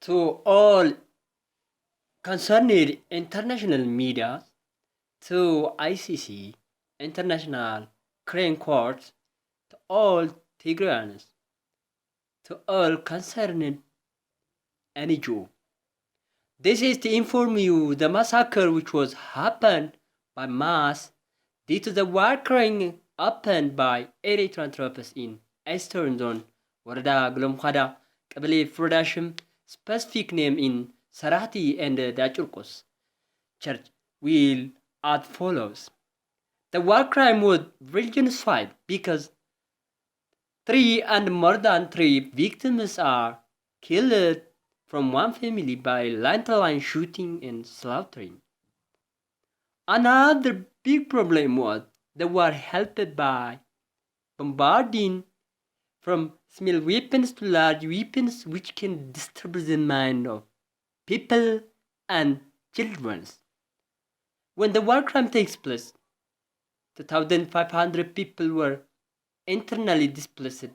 to all concerned international media, to I C C, International Criminal Court, to all Tigrayans, to all concerned N G O. This is to inform you the massacre which was happened by mass due to the war crime happened by Eritrean troops in Eastern Zone, ወረዳ ግሎምዃዳ፣ ቀበሌ ፍረዳሽም፣ specific name in Sarahti and Daciurcos church will as follows. The war crime was very genocide because three and more than three victims are killed from one family by line-to-line shooting and slaughtering. Another big problem was the war helped by bombarding from small weapons to large weapons which can disturb the mind of people and children. When the war crime takes place, two thousand five hundred people were internally displaced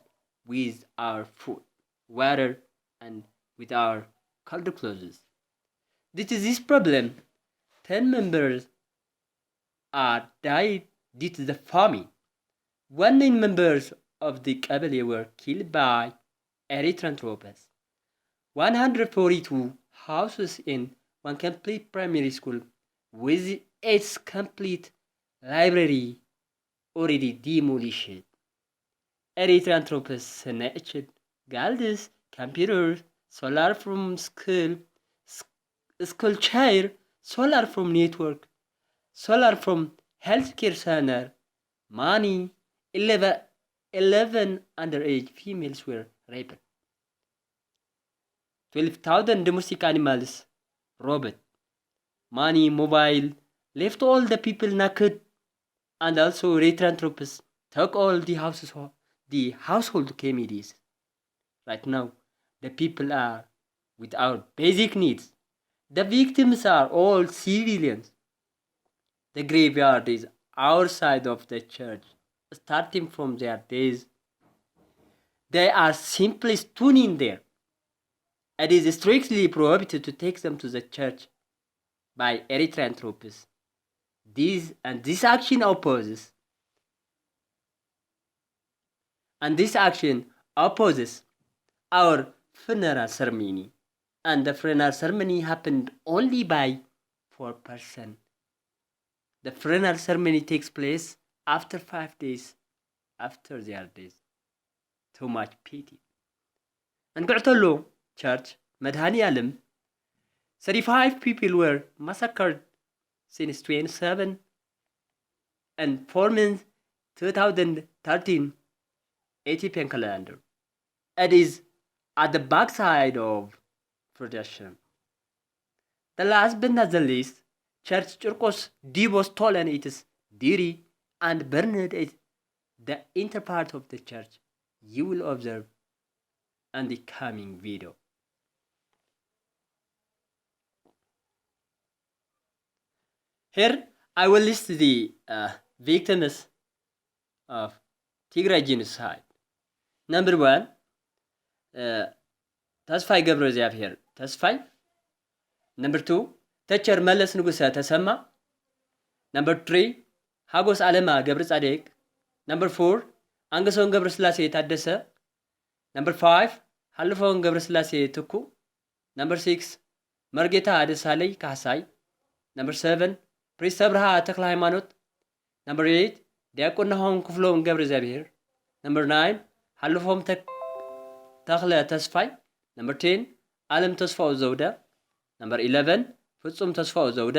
with our food, water, and with our cold clothes. Due to this problem, ten members are died due to the famine. One nine members of the ቀበሌ were killed by Eritrean troops. One hundred forty-two houses and one complete primary school with its complete library already demolished. Eritrean troops snatched galdes, computers, solar from school, s- school chair, solar from network, solar from healthcare center, money, eleven, eleven underage females were raped. Twelve thousand domestic animals robbed. Money, mobile, left all the people naked, and also Eritrean troops took all the houses, the household commodities. Right now, the people are without basic needs. The victims are all civilians. The graveyard is outside of the church, starting from their days. They are simply stoning there. It is strictly prohibited to take them to the church by Eritrean troops. This and this action opposes, and this action opposes our funeral ceremony. And the funeral ceremony happened only by four percent. The funeral ceremony takes place after five days after their death. Too much pity. እንግዕተሎ ቸርች መድኃኔ ዓለም, thirty-five people were massacred since twenty-seven and four months two thousand thirteen Ethiopian calendar. It is at the backside of Fredericia. The last but not the least, Church Chirkos Dibo stolen its diri and burned it, the inner part of the church. You will observe in the coming video. Here, I will list the uh, victims of Tigray genocide. Number one, uh, ተስፋይ ገብረ እግዚኣብሔር ተስፋይ። Number two, ተቸር መለስ ንጉሰ ተሰማ። Number three, ሓጎስ ኣለማ ገብረ ጻድቅ። Number four, ኣንገሶም ገብረ ስላሴ ታደሰ። Number five, ሓልፎም ገብረ ስላሴ ትኩ። Number six, መርጌታ ደሳለይ ካሕሳይ። Number seven, ፕሪስት ኣብርሃ ተክለ ሃይማኖት። Number eight, ዲያቆን ናሆም ክፍሎም ገብረ እግዚኣብሔር። Number nine, ሓልፎም ተክ- ተክለ ተስፋይ። Number ten, ኣለም ተስፋው ዘውደ። Number eleven, ፍጹም ተስፋው ዘውደ።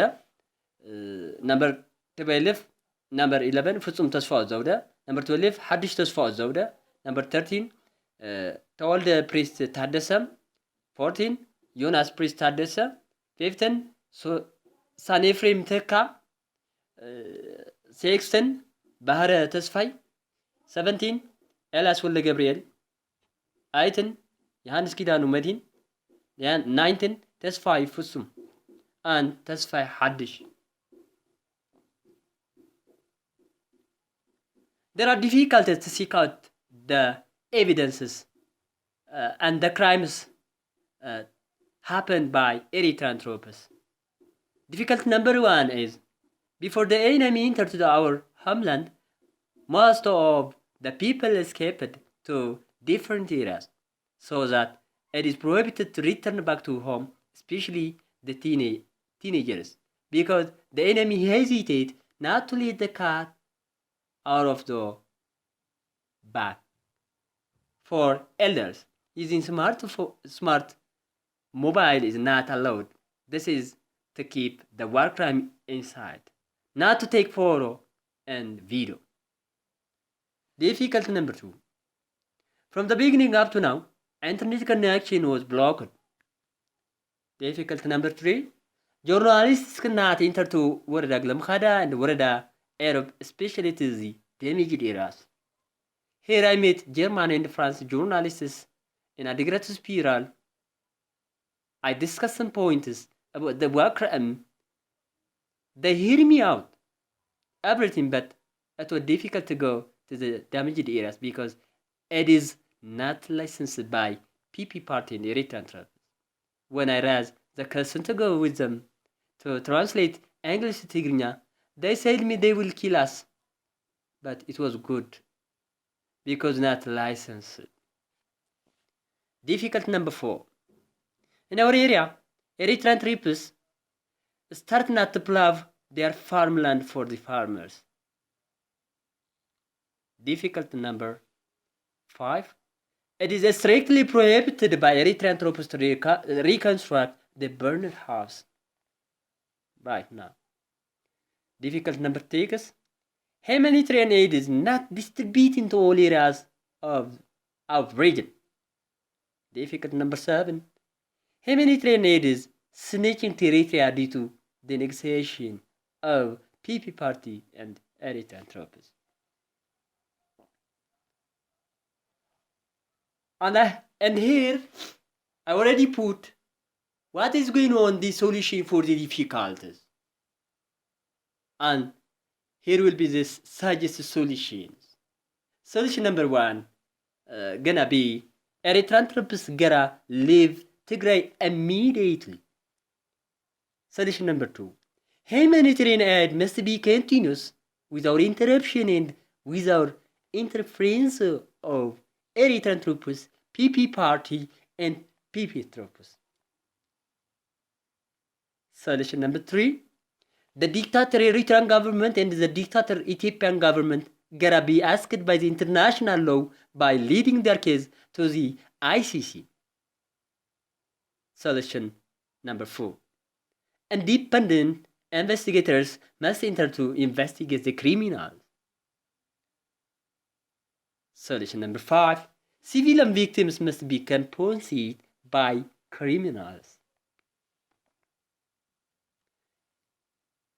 Number twelve, number eleven ፍጹም ተስፋው ዘውደ። Number twelve ሓድሽ ተስፋው ዘውደ። Number thirteen ተወልደ ፕሪስት ታደሰ። Fourteen ዮናስ ፕሪስት ታደሰ። Fifteen ሳኔፍሬም ተካ። Sixteen ባህረ ተስፋይ። Seventeen ኤልያስ ወልደ ገብርኤል። Eighteen ዮሃንስ ኪዳኑ መድሂን። Nineteen ተስፋይ ፍጹም and ተስፋይ ሓድሽ። There are difficulties to seek out the evidences uh, and the crimes uh, happened by Eritrean troops. Difficulty number one is, before the enemy entered to our homeland, most of the people escaped to different areas, so that it is prohibited to return back to home, especially the teena- teenagers, because the enemy hesitate not to let the cat out of the bag. For elders, using smart fo- smart mobile is not allowed. This is to keep the war crime inside, not to take photo and video. Difficulty number two. From the beginning up to now, internet connection was blocked. Difficulty number three. Journalists cannot enter to ወረዳ ግለምኻዳ and ወረዳ ኤሮብ, especially to the damaged areas. Here I met German and France journalists in Adigrat Spiral. I discussed some points about the war crime. They hear me out, everything, but it was difficult to go to the damaged areas because it is not licensed by P P party in Eritrean troops. When I raised the question to go with them to translate English to Tigrinya, they said me they will kill us. But it was good because not licensed. Difficult number four. In our area, Eritrean troops start not to plow their farmland for the farmers. Difficult number five. It is strictly prohibited by Eritrean troops to reco- reconstruct the burned house right now. Difficult number six. Humanitarian aid is not distributing to all areas of our region. Difficult number seven. Humanitarian aid is snitching territory due to the negotiation of P P party and Eritrean troops. And, I, and here, I already put what is going on, the solution for the difficulties. And here will be this suggest solutions. Solution number one, uh, gonna be Eritrean troops gotta leave Tigray immediately. Solution number two, humanitarian aid must be continuous without interruption and without interference of Eritrean troops, P P party, and P P troops. Solution number three, the dictator Eritrean government and the dictator Ethiopian government gotta be asked by the international law by leading their case to the I C C. Solution number four, independent investigators must enter to investigate the criminals. Solution number five, civilian victims must be compensated by criminals.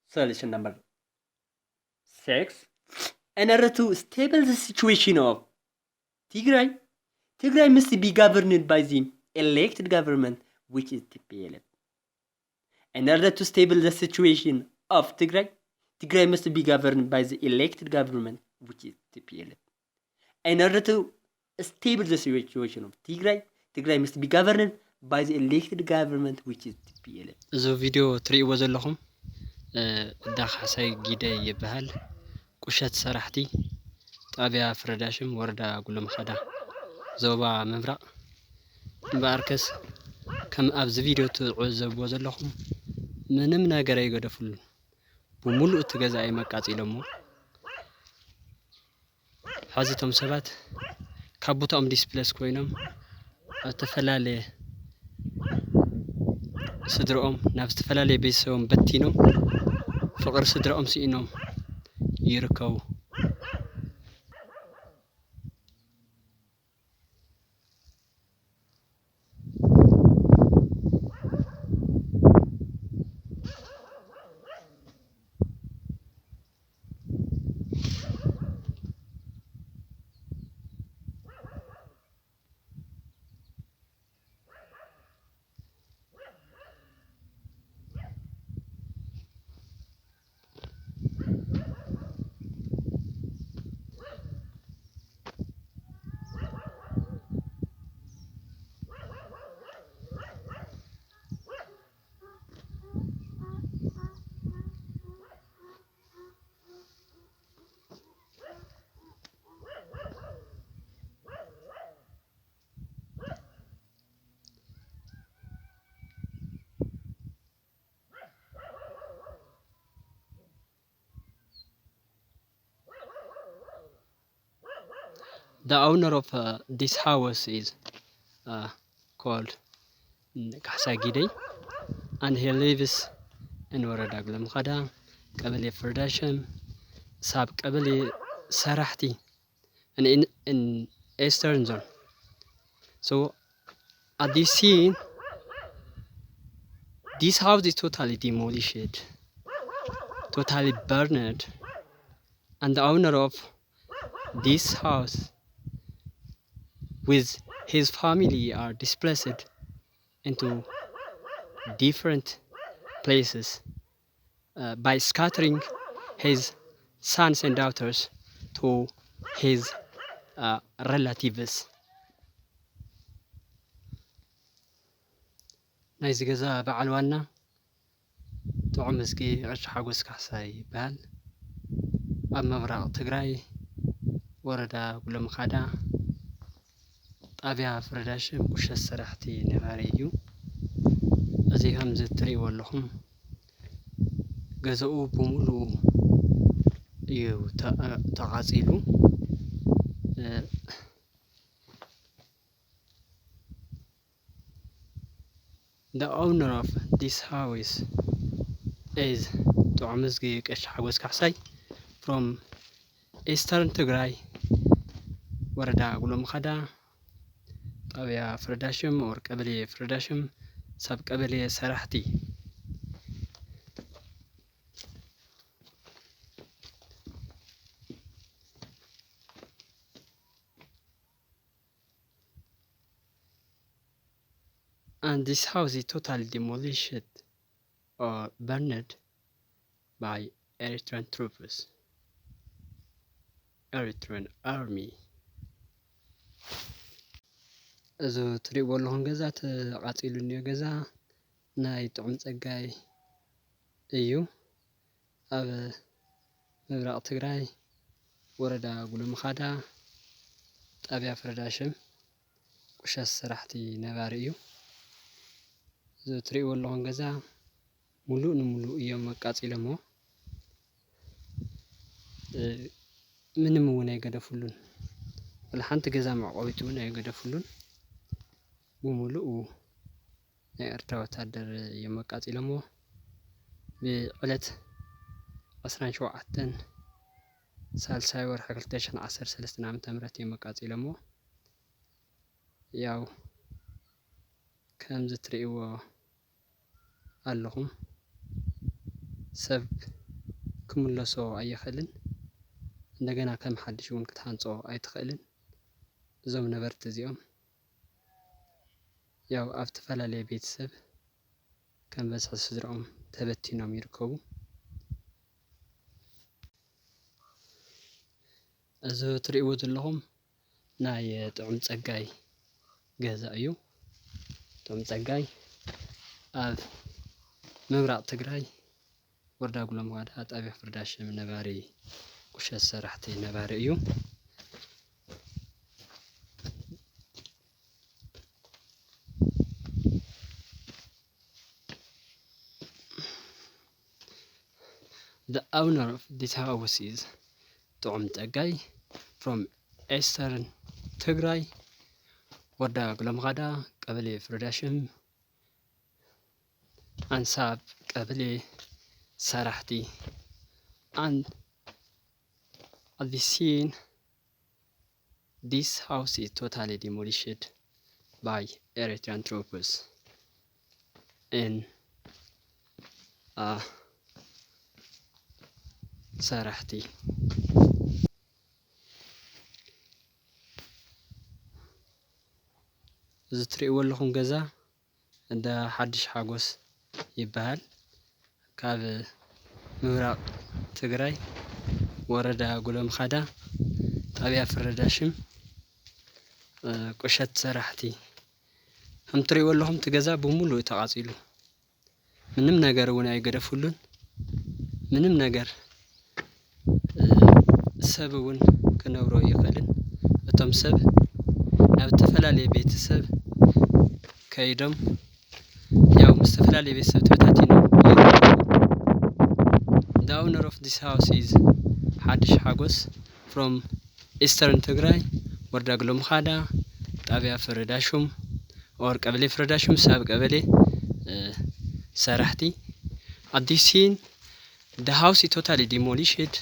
Solution number six, in order to stabilize the situation of Tigray, Tigray must be governed by the elected government, which is T P L F. In order to stabilize the situation of Tigray, Tigray must be governed by the elected government, which is T P L F. In order to stabilize the situation of Tigray, Tigray must be governed by the elected government, which is T P L F. እዚ ቪድዮ ትርእይዎ ዘለኹም፣ እ፣ እንዳ ካሕሳይ ጊደ ይበሃል። ቁሸት ሰራሕቲ፣ ጣብያ ፍረዳሽም፣ ወረዳ ጉለምኻዳ፣ ዞባ ምብራቕ። እምበኣርከስ ከም ኣብዚ ቪድዮ ትዕዘብዎ ዘለኹም ምንም ነገር ኣይገደፍሉን። ብምሉእ እቲ ገዛ እዮም ኣቃጺሎሞ። ሕዚ እቶም ሰባት ካብ ቦታኦም ዲስፕለስ ኮይኖም ኣብ ዝተፈላለየ ስድርኦም፣ ናብ ዝተፈላለየ ቤተሰቦም በቲኖም፣ ፍቕሪ ስድርኦም ስኢኖም ይርከቡ። The owner of uh, this house is uh, called Kaxsa Gidey, and he lives in ወረዳ ጉለምኻዳ፣ ቀበሌ ፍርዳሸም፣ ሳብ ቀበሌ ሰራሕቲ in, in, in eastern zone. So at this scene, this house is totally demolished, totally burned, and the owner of this house with his family are displaced into different places uh, by scattering his sons and daughters to his uh, relatives. ናይዚ ገዛ በዓል ዋና ጥዑም እዝጊ ቀሺ ሓጎስ ካሕሳይ ይበሃል። ኣብ ምብራቕ ትግራይ ወረዳ ጉለምኻዳ ጣብያ ፍረዳሽም ቁሸት ሰራሕቲ ነባሪ እዩ። እዚ ከምዚ እትርእይዎ ኣለኹም ገዛኡ ብምሉኡ እዩ ተ- ተቓፂሉ። The owner of this house is ጥዑም እዝጊ ቀሺ ሓጎስ ካሕሳይ from Eastern ትግራይ ወረዳ ጉለምኻዳ ጣብያ ፍረዳሽም or ቀበሌ ፍረዳሽም ሰብ ቀበሌ ሰራሕቲ። And this house is totally demolished or burned by Eritrean troops, Eritrean army. እዚ ትሪእዎ ኣለኹም ገዛ ተቓፂሉ እኒኦ ገዛ ናይ ጥዑም ፀጋይ እዩ። ኣብ ምብራቕ ትግራይ ወረዳ ጉለምኻዳ ጣብያ ፍረዳሽም ቁሸት ሰራሕቲ ነባሪ እዩ። እዚ ትሪእዎ ኣለኹም ገዛ ሙሉእ ንሙሉእ እዮም ኣቃፂሎሞ። ምንም እውን ኣይገደፍሉን። ወላ ሓንቲ ገዛ መዕቆቢት እውን ኣይገደፍሉን። ብሙሉኡ ናይ ኤርትራ ወታደር እዮም ኣቃፂሎሞ። ብዕለት ዕስራን ሸውዓተን ሳልሳይ ወርሒ ክልተ ሽሕን ዓሰርተ ሰለስተን ዓመተ ምህረት እዮም ኣቃፂሎሞ። ያው ከምዚ ትርእይዎ ኣለኹም ሰብ ክምለሶ ኣይኽእልን። እንደገና ከም ሓድሽ እውን ክትሃንጾ ኣይትኽእልን። እዞም ነበርቲ እዚኦም ያው ኣብ ዝተፈላለየ ቤተሰብ ከም በዝሒ ስድራኦም ተበቲኖም ይርከቡ። እዚ ትርእይዎ ዘለኹም ናይ ጥዑም ፀጋይ ገዛ እዩ። ጥዑም ፀጋይ ኣብ ምብራቕ ትግራይ ወረዳ ጉለምዋዳ ጣብያ ፍርዳሽም ነባሪ ቁሸት ሰራሕቲ ነባሪ እዩ። The owner of this house is ጥዑም ፀጋይ from Eastern ትግራይ ወረዳ ጉለምኻዳ ቀበሌ ፍርዳሽም ኣንሳብ ቀበሌ ሰራሕቲ and at the scene this house is totally demolished by Eritrean troops in uh, ሰራሕቲ። እዚ ትርእይዎ ኣለኹም ገዛ እንዳ ሓድሽ ሓጎስ ይበሃል። ካብ ምብራቕ ትግራይ ወረዳ ጉለምኻዳ ጣብያ ፍረዳሽም ቁሸት ሰራሕቲ ከም ትርእይዎ ኣለኹም እቲ ገዛ ብምሉእ ተቓፂሉ። ምንም ነገር እውን ኣይገደፉሉን። ምንም ነገር ሰብ እውን ክነብሮ ይኽእልን። እቶም ሰብ ናብ ዝተፈላለየ ቤተሰብ ከይዶም ያው ምስ ዝተፈላለየ ቤተሰብ ተበታቲኖም ይርከቡ። The owner of this house is ሓድሽ ሓጎስ from Eastern ትግራይ ወረዳ ጉሎምኻዳ፣ ጣብያ ፍረዳሹም፣ ኦር ቀበሌ ፍረዳሹም፣ ሳብ ቀበሌ፣ እ፣ ሰራሕቲ። At this scene, the house is totally demolished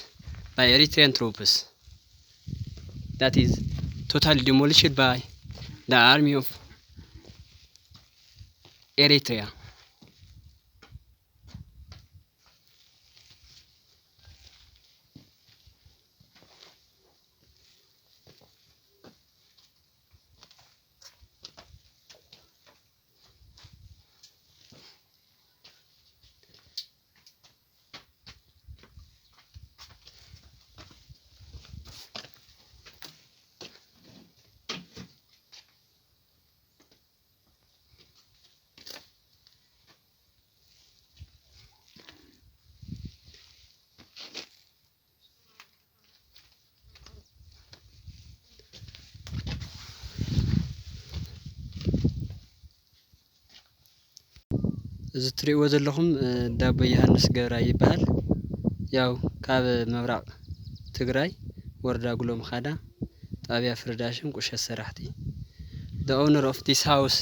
by Eritrean troops. That is totally demolished by the army of Eritrea. እዚ እትሪእዎ ዘለኹም፣ እ፣ ዳቦ ዮሃንስ ገብራይ ይበሃል። ያው ካብ ምብራቕ ትግራይ ወረዳ ጉሎምኻዳ ጣብያ ፍርዳሽም ቁሸት ሰራሕቲ። The owner of this house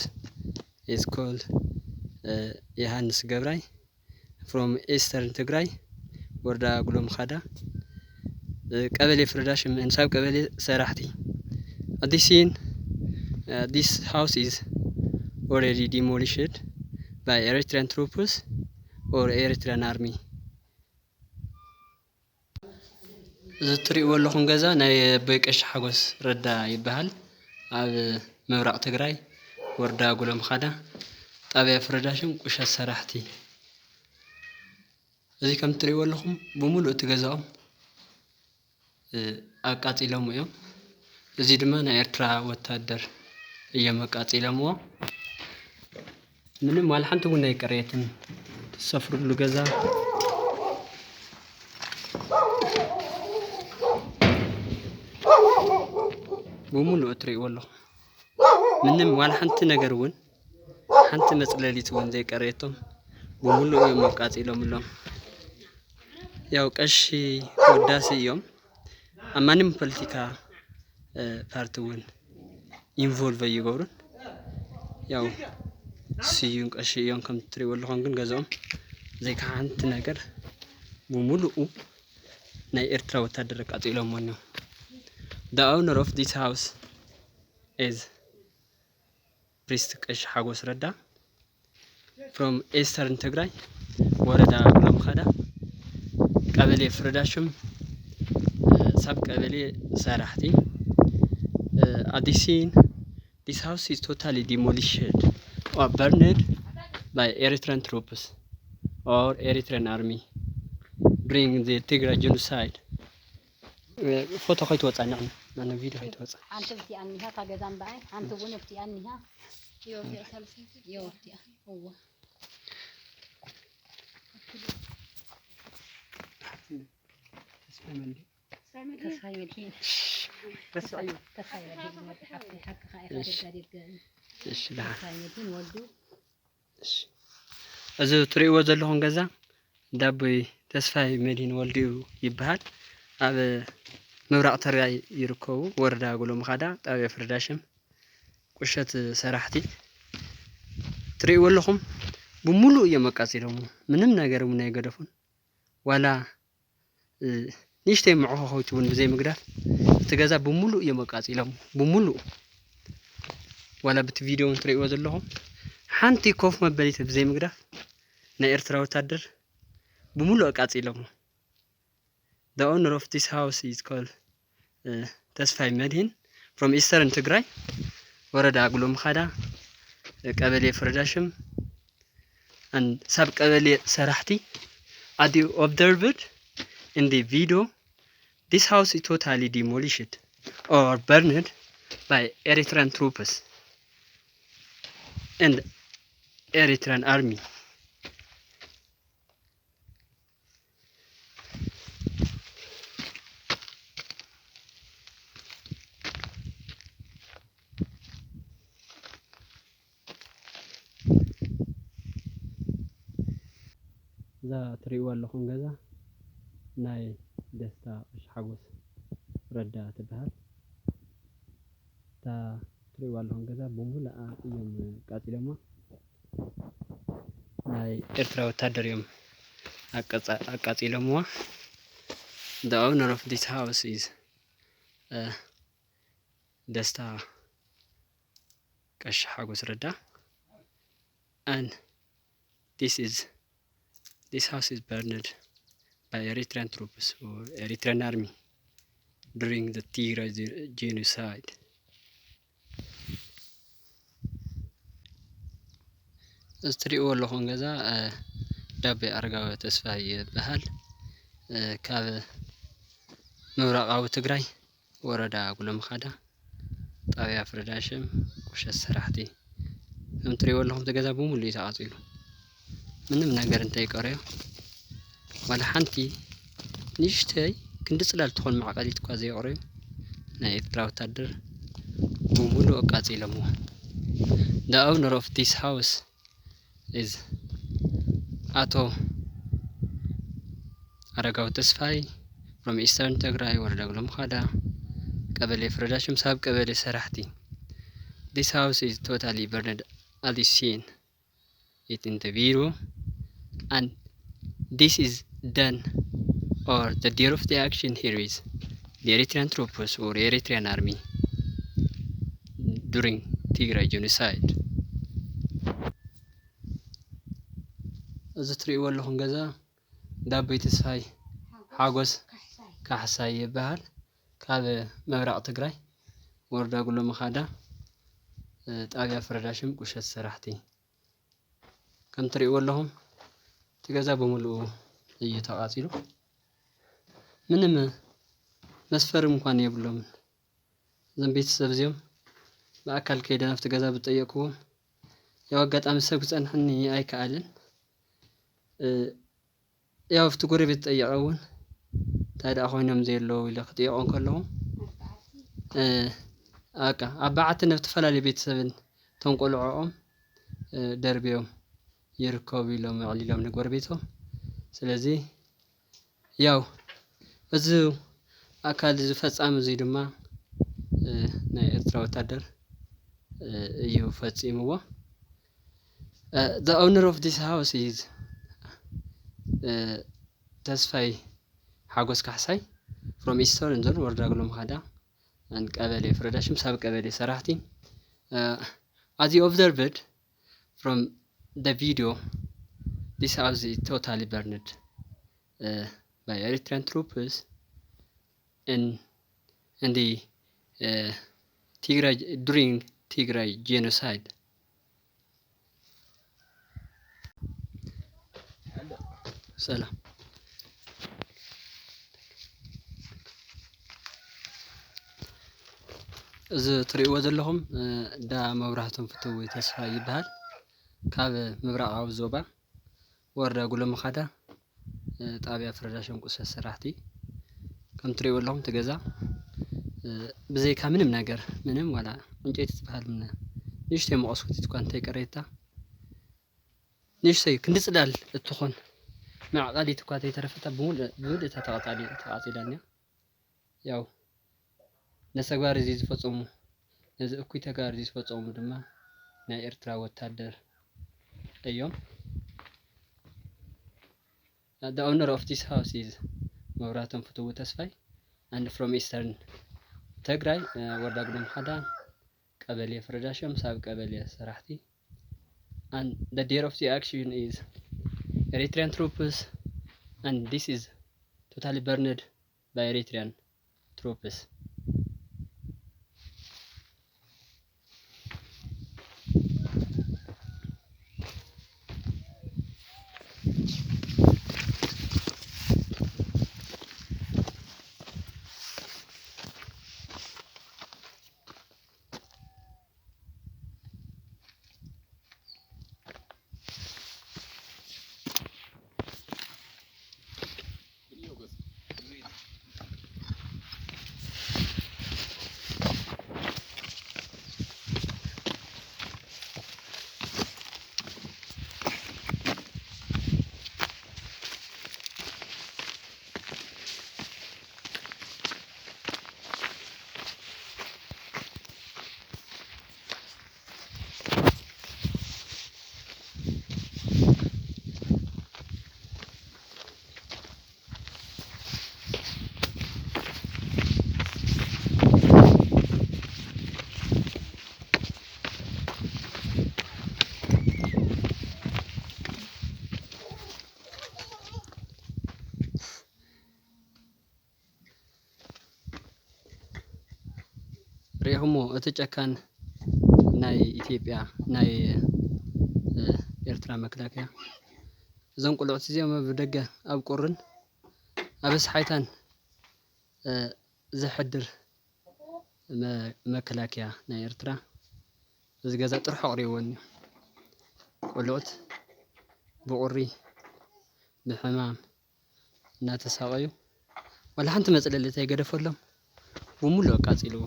is called፣ እ፣ ዮሃንስ ገብራይ from Eastern ትግራይ ወረዳ ጉሎምኻዳ፣ እ፣ ቀበሌ ፍርዳሽም፣ ንሳብ ቀበሌ ሰራሕቲ። At this scene, uh, this house is already demolished by Eritrean troops or Eritrean army. እዚ እትሪእዎ ኣለኹም ገዛ ናይ ኣቦይ ቀሺ ሓጎስ ረዳ ይበሃል። ኣብ ምብራቕ ትግራይ ወረዳ ጉሎምኻዳ ጣብያ ፍረዳሽም ቁሸት ሰራሕቲ። እዚ ከም እትሪእዎ ኣለኹም ብምሉእ እቲ ገዛኦም፣ እ፣ ኣቃጺሎምዎ እዮም። እዚ ድማ ናይ ኤርትራ ወታደር እዮም ኣቃጺሎምዎ። ምንም ዋላ ሓንቲ እውን ኣይቀረየትን። ትሰፍርሉ ገዛ ብምሉእ እትሪእዎ ኣለኹም። ምንም ዋላ ሓንቲ ነገር እውን፣ ሓንቲ መጽለሊት እውን ዘይቀረየቶም ብምሉእ እዮም ኣቃጺሎምሎም። ያው ቀሺ ወዳሲ እዮም። ኣብ ማንም ፖለቲካ፣ እ፣ ፓርቲ እውን ኢንቮልቭ ኣይገብሩን። ያው ስዩም ቀሺ እዮም። ከም እትሪእዎ ኣለኹም ግን ገዝኦም ዘይካ ሓንቲ ነገር ብምሉኡ ናይ ኤርትራ ወታደር ኣቃጺሎምዎ እዮም። The owner of this house is ፕሪስት ቀሺ ሓጎስ ረዳ from Eastern ትግራይ ወረዳ ጉሎምኻዳ ቀበሌ ፍረዳሽም፣ እ፣ ሳብ ቀበሌ ሰራሕቲ። እ፣ At this scene, this house is totally demolished or burned by Eritrean troops or Eritrean army during the Tigray genocide. ፎቶ ከይትወጻ፣ ንዕና፣ ንዕና ቪድዮ ከይትወጻ። ሓንቲ ኣብቲኣ እኒሃ፣ እታ ገዛ እምበኣይ፣ ሓንቲ እውን ኣብቲኣ እኒሃ። የወፍያ ሳልሰይቲ። የወፍያ፣ እወ። ተስፋይ መድሂን። ተስፋይ መድሂን። ተስፋይ መድሂን ወዲ ሓፍተይ፣ ሓቅኻ ኢኻ፣ እሺ። ደጋ ደገ እዩ። እሺ፣ ደሓን። ተስፋይ መድሂን ወልዱ። እሺ። እዚ እትሪእዎ ዘለኹም ገዛ እንዳ ኣቦይ ተስፋይ መድሂን ወልዱ ይበሃል። ኣብ ምብራቕ ትግራይ ይርከቡ፣ ወረዳ ጉሎምኻዳ፣ ጣብያ ፍርዳሽም፣ ቁሸት ሰራሕቲ። ትሪእዎ ኣለኹም፣ ብምሉእ እዮም ኣቃጺሎሞ። ምንም ነገር እውን ኣይገደፉን። ዋላ እ፣ ንእሽተይ መዕኾኸዊት እውን ብዘይ ምግዳፍ እቲ ገዛ ብምሉእ እዮም ኣቃጺሎም፣ ብምሉእ። ዋላ ብቲ ቪድዮ እውን ትርእይዎ ዘለኹም ሓንቲ ኮፍ መበሊት ብዘይ ምግዳፍ ናይ ኤርትራ ወታደር ብምሉእ ኣቃጺሎሞ። The owner of this house is called, እ፣ ተስፋይ መድሂን from Eastern ትግራይ ወረዳ ጉሎምኻዳ፣ እ፣ ቀበሌ ፍረዳሽም and ሳብ ቀበሌ ሰራሕቲ። As you observed in the video, this house is totally demolished or burned by Eritrean troops and Eritrean army. እዛ ትርእይዋ ኣለኹም ገዛ ናይ ደስታ ቀሺ ሓጎስ ረዳ ትበሃል። እዛ ትሪእዋ ኣለኹም ገዛ ብምሉኣ እዮም ኣቃጺሎምዋ። ናይ ኤርትራ ወታደር እዮም ኣቀጻ-፣ ኣቃጺሎምዋ። The owner of this house is, uh, ደስታ ቀሺ ሓጎስ ረዳ። And this is, this house is burned by Eritrean troops or Eritrean army during the Tigray ge-, genocide. እዚ ትሪእዎ ኣለኹም ገዛ፣ እ፣ ዳቤ ኣረጋዊ ተስፋይ ይበሃል። እ፣ ካብ ምብራቓዊ ትግራይ ወረዳ ጉለምኻዳ ጣብያ ፍረዳሽም ቁሸት ሰራሕቲ። ከም ትሪእዎ ኣለኹም እቲ ገዛ ብምሉእ እዩ ተቓፂሉ። ምንም ነገር እንተይቀረዮ፣ ዋላ ሓንቲ ንእሽተይ ክንዲ ፅላል ትኾን መዕቐሊት እኳ ዘየቕረዩ ናይ ኤርትራ ወታደር ብምሉእ ኣቃፂሎምዎ። The owner of this house is ኣቶ ኣረጋዊ ተስፋይ from Eastern ትግራይ ወረዳ ጉለምኻዳ ቀበሌ ፍረዳሽም ሳብ ቀበሌ ሰራሕቲ። This house is totally burned as you seen it in the video, and this is done or the date of the action here is the Eritrean troops or Eritrean army during Tigray genocide. እዚ ትሪእዎ ኣለኹም ገዛ ዳቦይ ተስፋይ ሓጎስ ካሕሳይ ይበሃል። ካብ ምብራቕ ትግራይ ወረዳ ጉሎ መኻዳ፣ እ፣ ጣብያ ፍረዳሽም ቁሸት ሰራሕቲ። ከም ትሪእዎ ኣለኹም እቲ ገዛ ብምሉኡ እዩ ተቓፂሉ። ምንም መስፈሪ እንኳን የብሎምን። እዞም ቤተሰብ እዚኦም ብኣካል ከይደ ናብቲ ገዛ ብጠየቅኩዎም፣ ያው ኣጋጣሚ ሰብ ክፀንሐኒ ኣይከኣልን። እ፣ ያው ኣብቲ ጎረቤት ጠየቀ እውን እንታይ ደኣ ኮይኖም ዘየለዉ ኢለ ክጥየቆም ከለኹ፣ እ፣ በቃ ኣብ በዓቲ ናብ ዝተፈላለዩ ቤተሰብን እቶም ቆልዖኦም፣ እ፣ ደርብዮም ይርከቡ ኢሎም ኣዕሊሎም ንጎረቤቶም። ስለዚ ያው እዚ ኣካል እዚ ፈጻሚ እዚ ድማ፣ እ፣ ናይ ኤርትራ ወታደር፣ እ፣ እዩ ፈጺምዎ። እ፣ the owner of this house is፣ እ፣ ተስፋይ ሓጎስ ካሕሳይ from Eastern Zone ወረዳ ጉሎ መኻዳ and ቀበሌ ፍረዳሽም ሳብ ቀበሌ ሰራሕቲ። እ፣ as you observed from the video, this house is totally burned, uh, by Eritrean troops in, in the, uh, Tigray, during Tigray genocide. ሰላም። እዚ ትሪእዎ ዘለኹም፣ እ፣ እንዳ መብራህቶም ፍትዊ ተስፋ ይበሃል። ካብ ምብራቓዊ ዞባ ወረዳ ጉሎ መኻዳ፣ እ፣ ጣብያ ፍረዳሽም ቁሸት ሰራሕቲ። ከም ትሪእዎ ኣለኹም እቲ ገዛ፣ እ፣ ብዘይካ ምንም ነገር፣ ምንም ዋላ ዕንጨይቲ ዝበሃል ምነ ንእሽተይ መቐስኩቲት እኳ እንተይቀረየታ፣ ንእሽተይ ክንዲ ጽላል እትኾን መዕቐሊት እኳ ተይተረፈታ ብምሉእ፣ ብምሉእ እታ ተቓጻሊ-፣ ተቓጺላ እኒኣ። ያው ነዚ ተግባር እዚ ዝፈጸሙ፣ ነዚ እኩይ ተግባር እዚ ዝፈጸሙ ድማ ናይ ኤርትራ ወታደር እዮም። The owner of this house is መብራቶም ፍትው ተስፋይ and from Eastern ትግራይ፣ እ፣ ወረዳ ጉሎ መኻዳ፣ ቀበሌ ፍረዳሽም ሳብ ቀበሌ ሰራሕቲ። And the date of the action is Eritrean troops, and this is totally burned by Eritrean troops. እሞ እቲ ጨካን ናይ ኢትዮጵያ፣ ናይ፣ እ፣ ኤርትራ መከላከያ፣ እዞም ቆልዑት እዚኦም ኣብ ደገ ኣብ ቁርን ኣብ ኣስሓይታን፣ እ፣ ዘሕድር መ-፣ መከላከያ ናይ ኤርትራ፣ እዚ ገዛ ጥርሑ ኣቕሪብዎ እኒኦ። ቆልዑት ብቑሪ ብሕማም እናተሳቐዩ፣ ዋላ ሓንቲ መጽለሊት ኣይገደፈሎም፣ ብምሉእ ኣቃጺልዎ።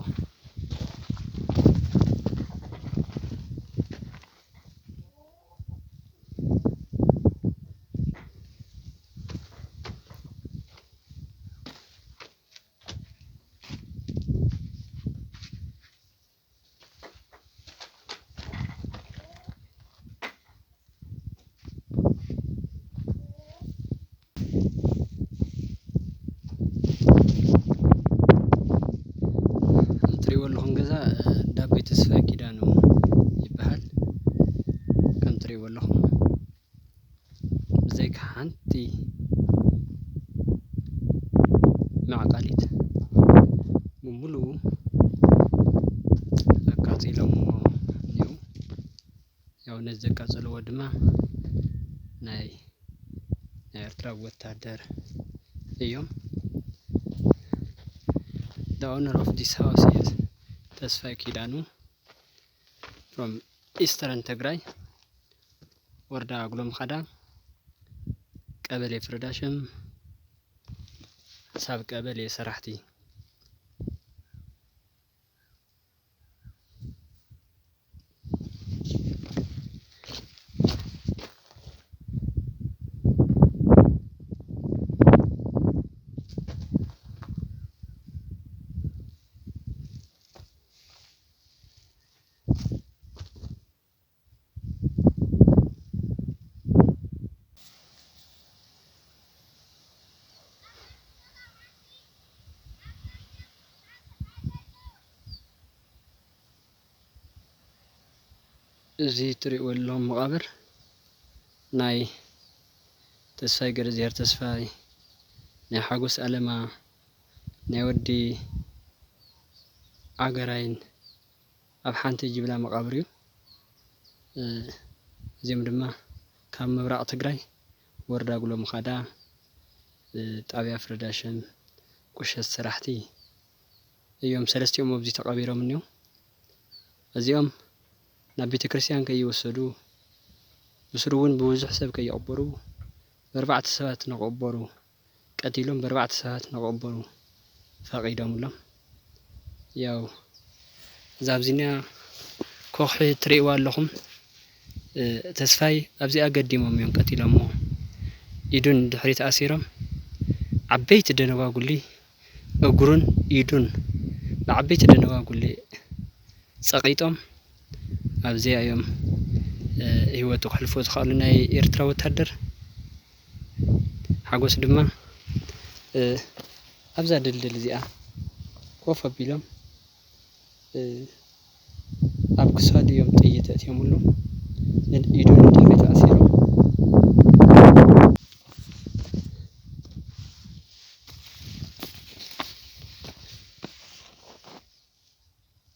እትሪእዎ ኣለኹም ገዛ፣ እ፣ እንዳቦይ ተስፋ ኪዳኑ ይበሃል። ከም ትሪእዎ ኣለኹም ብዘይካ ሓንቲ መዕቀሊት ብምሉኡ ኣቃጺሎምዎ እኒአው። ያው ነዚ ዘቃጸልዎ ድማ ናይ፣ ናይ ኤርትራ ወታደር እዮም። The owner of this house is ተስፋይ ኪዳኑ from Eastern ትግራይ፣ ወረዳ ጉሎምኻዳ፣ ቀበሌ ፍረዳሽም፣ ሳብ ቀበሌ ሰራሕቲ። እዚ እትሪእዎ ዘለኹም መቓብር ናይ ተስፋይ ገረዝሔር ተስፋይ፣ ናይ ሓጎስ ኣለማ፣ ናይ ወዲ ዓገራይን ኣብ ሓንቲ ጅምላ መቓብር እዩ። እ፣ እዚኦም ድማ ካብ ምብራቕ ትግራይ ወረዳ ጉሎምኻዳ፣ እ፣ ጣብያ ፍረዳሸም ቁሸት ሰራሕቲ እዮም። ሰለስቲኦም ኣብዚ ተቐቢሮም እኒው። እዚኦም ናብ ቤተ ክርስቲያን ከይወሰዱ፣ ብስሩ እውን ብብዙሕ ሰብ ከይቕበሩ፣ ብኣርባዕተ ሰባት ንኽቕበሩ ቀቲሎም፣ ብኣርባዕተ ሰባት ንኽቕበሩ ፈቒዶምሎም። ያው እዛ ኣብዚኛ ኮኽሒ ትርእይዋ ኣለኹም። እ፣ ተስፋይ ኣብዚኣ ገዲሞም እዮም ቀቲሎምዎ። ኢዱን ድሕሪት ኣሲሮም፣ ዓበይቲ ደነጓጉሊ እግሩን ኢዱን ብዓበይቲ ደነጓጉሊ ጸቒጦም ኣብዚኣ እዮም፣ እ፣ ህይወቱ ከሕልፎ ዝኸኣሉ ናይ ኤርትራ ወታደር። ሓጎስ ድማ፣ እ፣ ኣብዛ ድልድል እዚኣ ኮፍ ኣቢሎም፣ እ፣ ኣብ ክሳዱ እዮም ጥይት ኣእትዮምሉ። ን-፣ ኢዱ ንድሕሪት ኣሲሮም።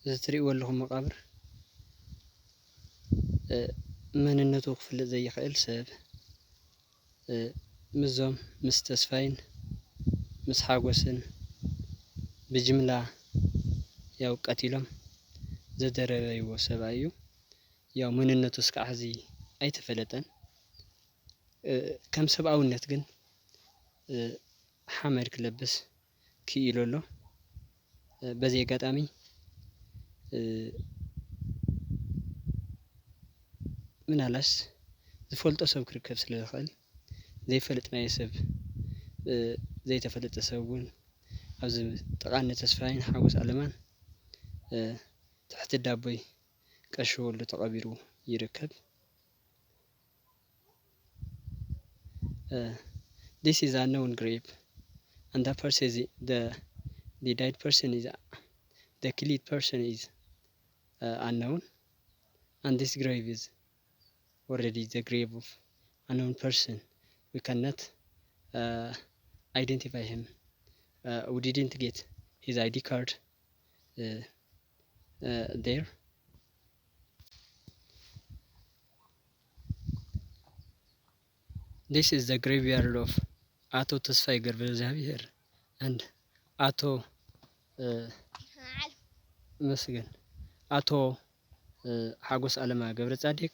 እዚ ትርእይዎ ኣለኹም መቓብር፣ እ፣ መንነቱ ክፍለጥ ዘይኽእል ሰብ፣ እ፣ ምስዞም ምስ ተስፋይን ምስ ሓጎስን ብጅምላ ያው ቀቲሎም ዘደረበይዎ ሰብኣይ እዩ። ያው መንነቱ እስካዕ ሕዚ ኣይተፈለጠን። እ፣ ከም ሰብኣውነት ግን፣ እ፣ ሓመድ ክለብስ ክኢሉ ኣሎ። እ፣ በዚ ኣጋጣሚ፣ እ፣ ምናልባሽ ዝፈልጦ ሰብ ክርከብ ስለ ዝኽእል፣ ዘይፈልጥናዮ ሰብ፣ እ፣ ዘይተፈለጠ ሰብ እውን ኣብዚ ጥቓ እነ ተስፋይን ሓጎስ ኣለማን፣ እ፣ ትሕቲ ዳቦይ ቀሺ ወልዱ ተቐቢሩ ይርከብ። Uh, this is unknown grave, and the person is the, the dead person is, the killed person is, uh, unknown, and this grave is already the grave of unknown person. We cannot, uh, identify him. Uh, we didn't get his I D card. Uh, uh, there. This is the graveyard of ኣቶ ተስፋይ ገብረእግዚኣብሔር and ኣቶ uh, መስገን ኣቶ uh, ሓጎስ ኣለማ ገብረ ጻዲቅ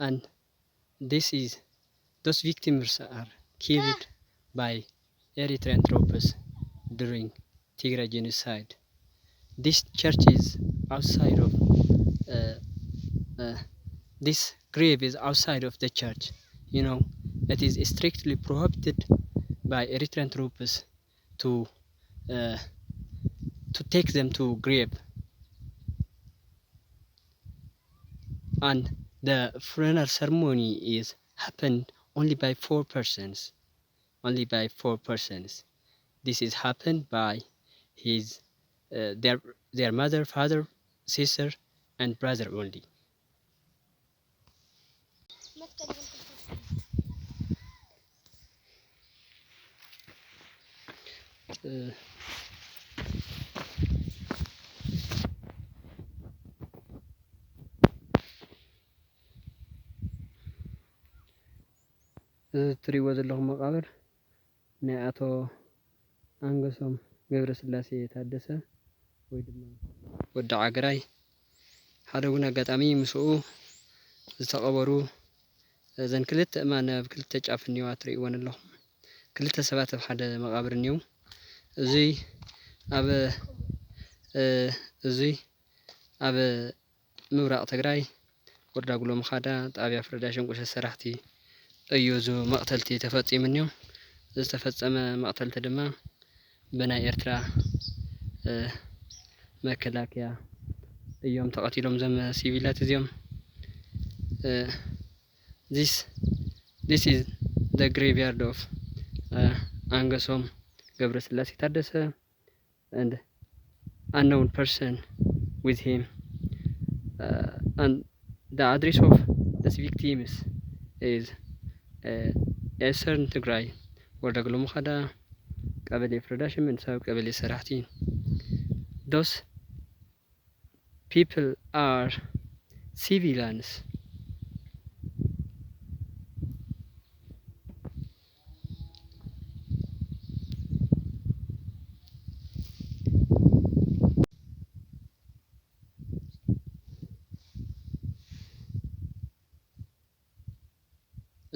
and this is those victims are killed by Eritrean troops during Tigray genocide. This church is outside of uh, uh, this grave is outside of the church. You know, it is strictly prohibited by Eritrean troops to uh, to take them to grave. And the funeral ceremony is happened only by four persons. Only by four persons. This is happened by his uh, their their mother, father, sister, and brother only. እዚ እትሪእዎ ዘለኹም መቃብር ናይ ኣቶ ኣንገሶም ገብረስላሴ ታደሰ ወይ ድማ ወዲ ዓግራይ ሓደ እውን ኣጋጣሚ ምስኡ ዝተቐበሩ እዘን ክልተ እማን ኣብ ክልተ ጫፍ እኒዋ ትርእይወን ኣለኹም። ክልተ ሰባት ኣብ ሓደ መቓብር እኒው። እዙይ ኣብ እዙይ ኣብ ምብራቕ ትግራይ ወረዳ ጉሎ ምኻዳ ጣብያ ፍረዳሽን ቁሸት ሰራሕቲ እዩ እዚ መቕተልቲ ተፈፂሙ እኒኦ። ዝተፈፀመ መቕተልቲ ድማ ብናይ ኤርትራ መከላከያ እዮም ተቐቲሎም እዞም ሲቪላት እዚኦም። This this is the graveyard of ኣንገሶም ገብረስላሴ ታደሰ and unknown person with him. Uh, and the address of the victims is uh, Eastern Tigray, ወረዳ ጉሎ ምኻዳ፣ ቀበሌ ፍረዳሽም፣ ንሳብ ቀበሌ ሰራሕቲ። Those people are civilians.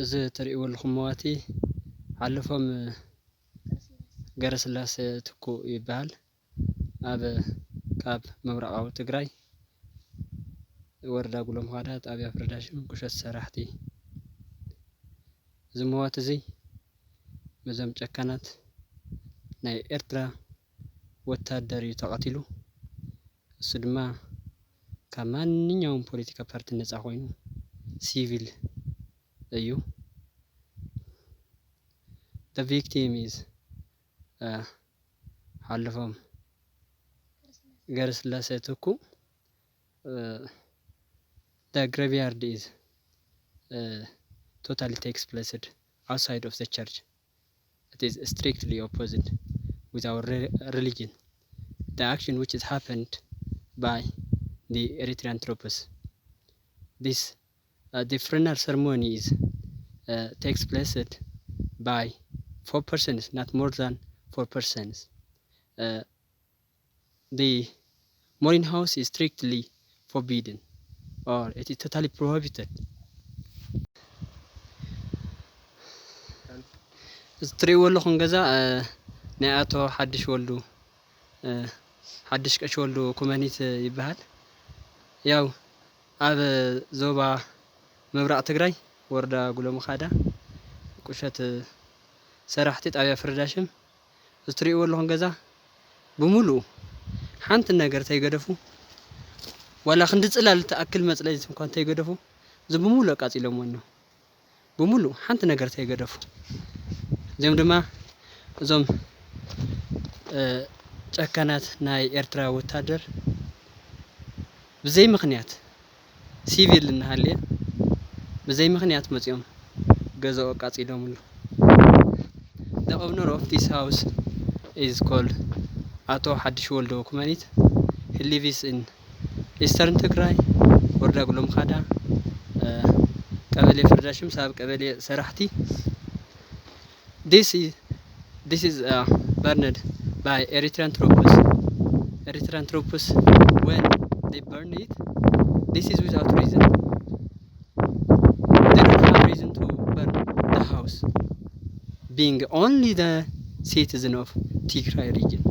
እዚ እትርእይዎ ኣለኹም መዋቲ ሓለፎም ገረስላሴ ትኩ ይበሃል። ኣብ ካብ ምብራቓዊ ትግራይ ወረዳ ጉሎ ምኻዳ ጣብያ ፍረዳሽም ቁሸት ሰራሕቲ። እዚ መዋቲ እዚ በዞም ጨካናት ናይ ኤርትራ ወታደር እዩ ተቐቲሉ። እሱ ድማ ካብ ማንኛውም ፖለቲካ ፓርቲ ነፃ ኮይኑ ሲቪል እዩ። The victim is ሓለፎም ገረስላሴ ትኩ። The graveyard is totally takes place outside of the church. It is strictly opposite with our religion. The action which is happened by the Eritrean troops. This uh, the funeral ceremony is uh, takes place by four persons, not more than four persons. Uh, the mourning house is strictly forbidden or it is totally prohibited. እዚ ትርእይዎ ኣለኹም ገዛ ናይ ኣቶ ሓድሽ ወልዱ ሓድሽ ቀሺ ወልዱ ኩመኒት ይበሃል። ያው ኣብ ዞባ ምብራቕ ትግራይ ወረዳ ጉሎ ምኻዳ ቁሸት ሰራሕቲ ጣብያ ፍረዳሽም እዚ ትርእይዎ ኣለኹም ገዛ ብምሉኡ ሓንቲ ነገር ተይገደፉ ዋላ ክንዲ ፅላል ትኣክል መፅለሊት እንኳን ተይገደፉ እዚ ብምሉኡ ኣቃፂሎምዎ ኣለዉ። ብምሉእ ሓንቲ ነገር ተይገደፉ። እዚኦም ድማ እዞም ጨካናት ናይ ኤርትራ ወታደር ብዘይ ምኽንያት ሲቪል እናሃለየ ብዘይ ምኽንያት መፂኦም ገዛኡ ኣቃፂሎምሉ። The owner of this house is called ኣቶ ሓድሽ ወልዶ ኩመኒት። He lives in ኢስተርን ትግራይ፣ ወረዳ ጉለምኻዳ፣ ቀበሌ ፍርዳሽም፣ ሳብ ቀበሌ ሰራሕቲ። This is this is uh, burned by Eritrean troops. Eritrean troops, when they burn it, this is without reason. They don't have reason to burn the house, being only the citizen of Tigray region.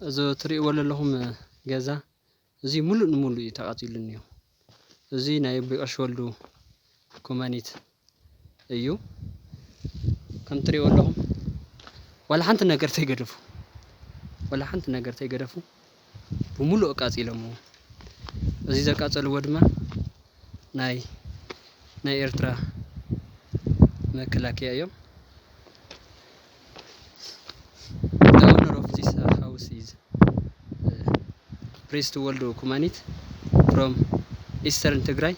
እዚ ትርእይዎ ዘለኹም ገዛ፣ እዚ ሙሉእ ንሙሉእ እዩ ተቓጺሉ እኒኦ። እዚ ናይ ኣቦይ ቀሺ ወልዱ ኮማኒት እዩ። ከም ትርእይዎ ኣለኹም፣ ዋላ ሓንቲ ነገር ተይገደፉ፣ ዋላ ሓንቲ ነገር ተይገደፉ፣ ብሙሉእ ኣቃጺሎምዎ። እዚ ዘቃጸልዎ ድማ ናይ ናይ ኤርትራ መከላከያ እዮም። The owner of this uh, house is uh, Priest Woldu Kumanit from Eastern Tigray,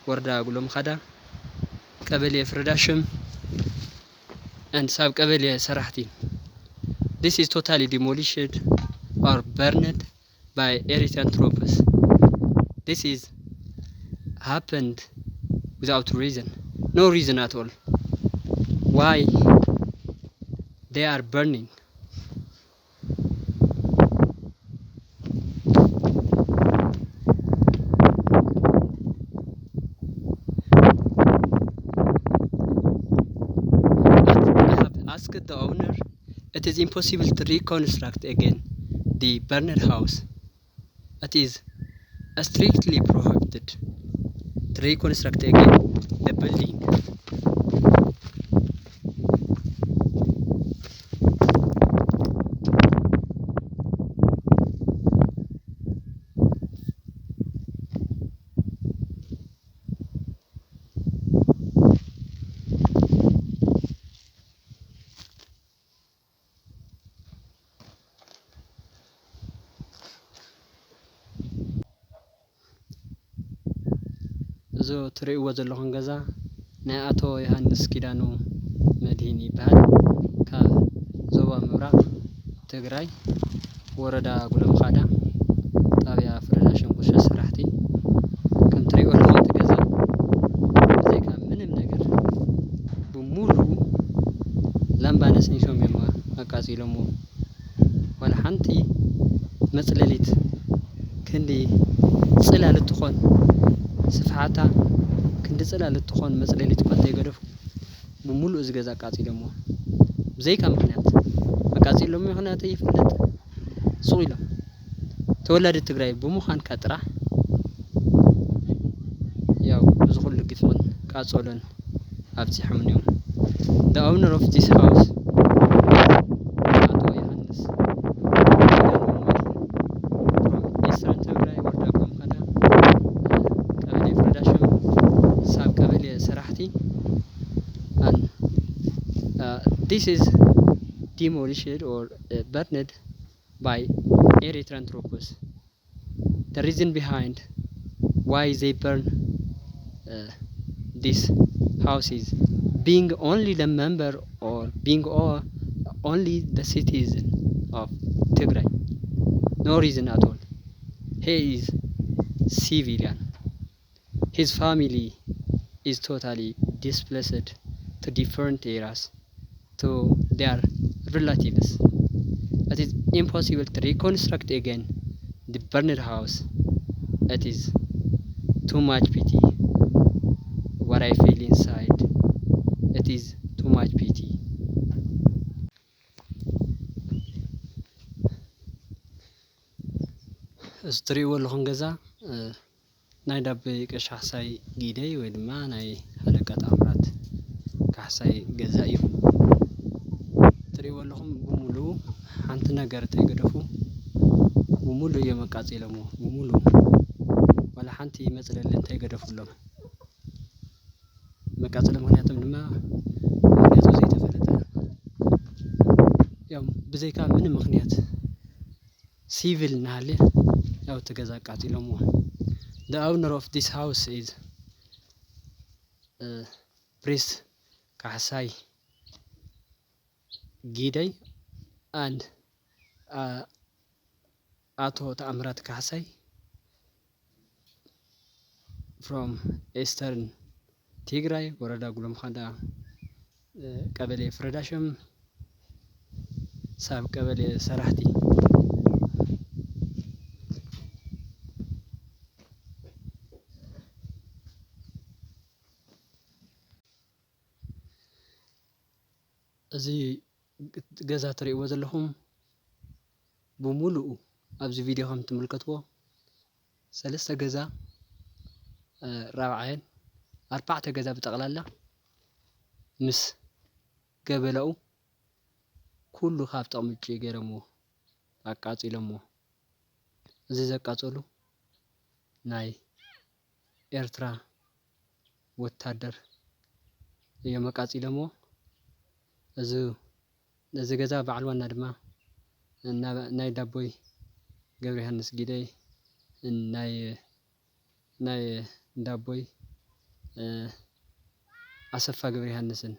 ወረዳ ጉለምኻዳ፣ ቀበሌ ፍረዳሽም፣ and ሳብ ቀበሌ ሰራሕቲ። This is totally demolished or burned by Eritrean troops. This is happened without reason, no reason at all. Why they are burning? But I have asked the owner, it is impossible to reconstruct again the burned house. It is strictly prohibited to reconstruct again the building. እዚ ትርእይዎ ዘለኹም ገዛ ናይ ኣቶ ዮሃንስ ኪዳኑ መድሂን ይበሃል። ካብ ዞባ ምብራቕ ትግራይ፣ ወረዳ ጉለምኻዳ፣ ጣብያ ፍረዳ ሸንኮሸ ሰራሕቲ። ከም ትርእይዎ ኣለኹም እቲ ገዛ ብዘይካ ምንም ነገር ብሙሉ ላምባ ነስኒሶም እዮም ኣቃጺሎምዎ። ዋላ ሓንቲ መጽለሊት ክንዲ ጽላል እትኾን ስፍሓታ፣ ክንዲ ጽላል እትኾን መጽለሊት እኳ እንተይገደፉ፣ ብምሉእ እዚ ገዛ ኣቃጺሎምዎ። ብዘይካ ምኽንያት ኣቃጺሎም ምኽንያት ይፍለጥ፣ ሱቕ ኢሎም። ተወላዲ ትግራይ ብምዃንካ ጥራሕ፣ ያው እዚ ኩሉ ግፍዕን ቃጸሎን ኣብጺሖምን እዮም። The owner of this house ኣቶ ዮሃንስ ኪዳነ from Eastern ትግራይ ወረዳ ጉለምኻዳ ቀበሌ ፍረዳሽም ሳብ ቀበሌ ሰራሕቲ and uh, this is demolished or uh, burned by Eritrean troops. The reason behind why they burn uh, this house is being only the member or being or only the citizen of Tigray. No reason at all. He is civilian. His family is totally displaced to different areas to their relatives. It is impossible to reconstruct again the burned house. It is too much pity what I feel inside. It is too much pity. እዚ ትርእይዎ ኣለኹም ገዛ ናይ ዳበይ ቀሺ ካሕሳይ ጊደይ ወይ ድማ ናይ ሃለቃ ታምራት ካሕሳይ ገዛ እዩ። ትርእይዎ ኣለኹም ብሙሉ ሓንቲ ነገር እንተይገደፉ ብሙሉ እዮም ኣቃጺሎምዎ። ብሙሉ ዋላ ሓንቲ መጽለሊ እንተይገደፉሎም መቃጸሊ ምኽንያቶም ድማ ምኽንያቱ ዘይተፈለጠ እዮም። ብዘይካ ምንም ምኽንያት ሲቪል እናሃለ ያው እቲ ገዛ ኣቃጺሎምዎ። The owner of this house is, uh, Priest ካሕሳይ ጊደይ and, uh, ኣቶ ተኣምራት ካሕሳይ from Eastern ትግራይ ወረዳ ጉለምኻዳ ቀበሌ ፍረዳሽም ሳብ ቀበሌ ሰራሕቲ። እዚ ገዛ ትርእይዎ ዘለኹም ብምሉኡ ኣብዚ ቪድዮ ከም ትምልከትዎ ሰለስተ ገዛ፣ እ፣ ራብዓየን ኣርባዕተ ገዛ ብጠቕላላ ምስ ገበለኡ ኩሉ ካብ ጥቕሚ ውጪ ገይሮምዎ፣ ኣቃጺሎምዎ። እዚ ዘቃጸሉ ናይ ኤርትራ ወታደር እዮም ኣቃጺሎምዎ። እዚ፣ እዚ ገዛ በዓል ዋና ድማ እና-፣ ናይ ዳቦይ ገብረዮሃንስ ጊደይ፣ ናይ፣ ናይ ዳቦይ፣ እ፣ ኣሰፋ ገብረዮሃንስን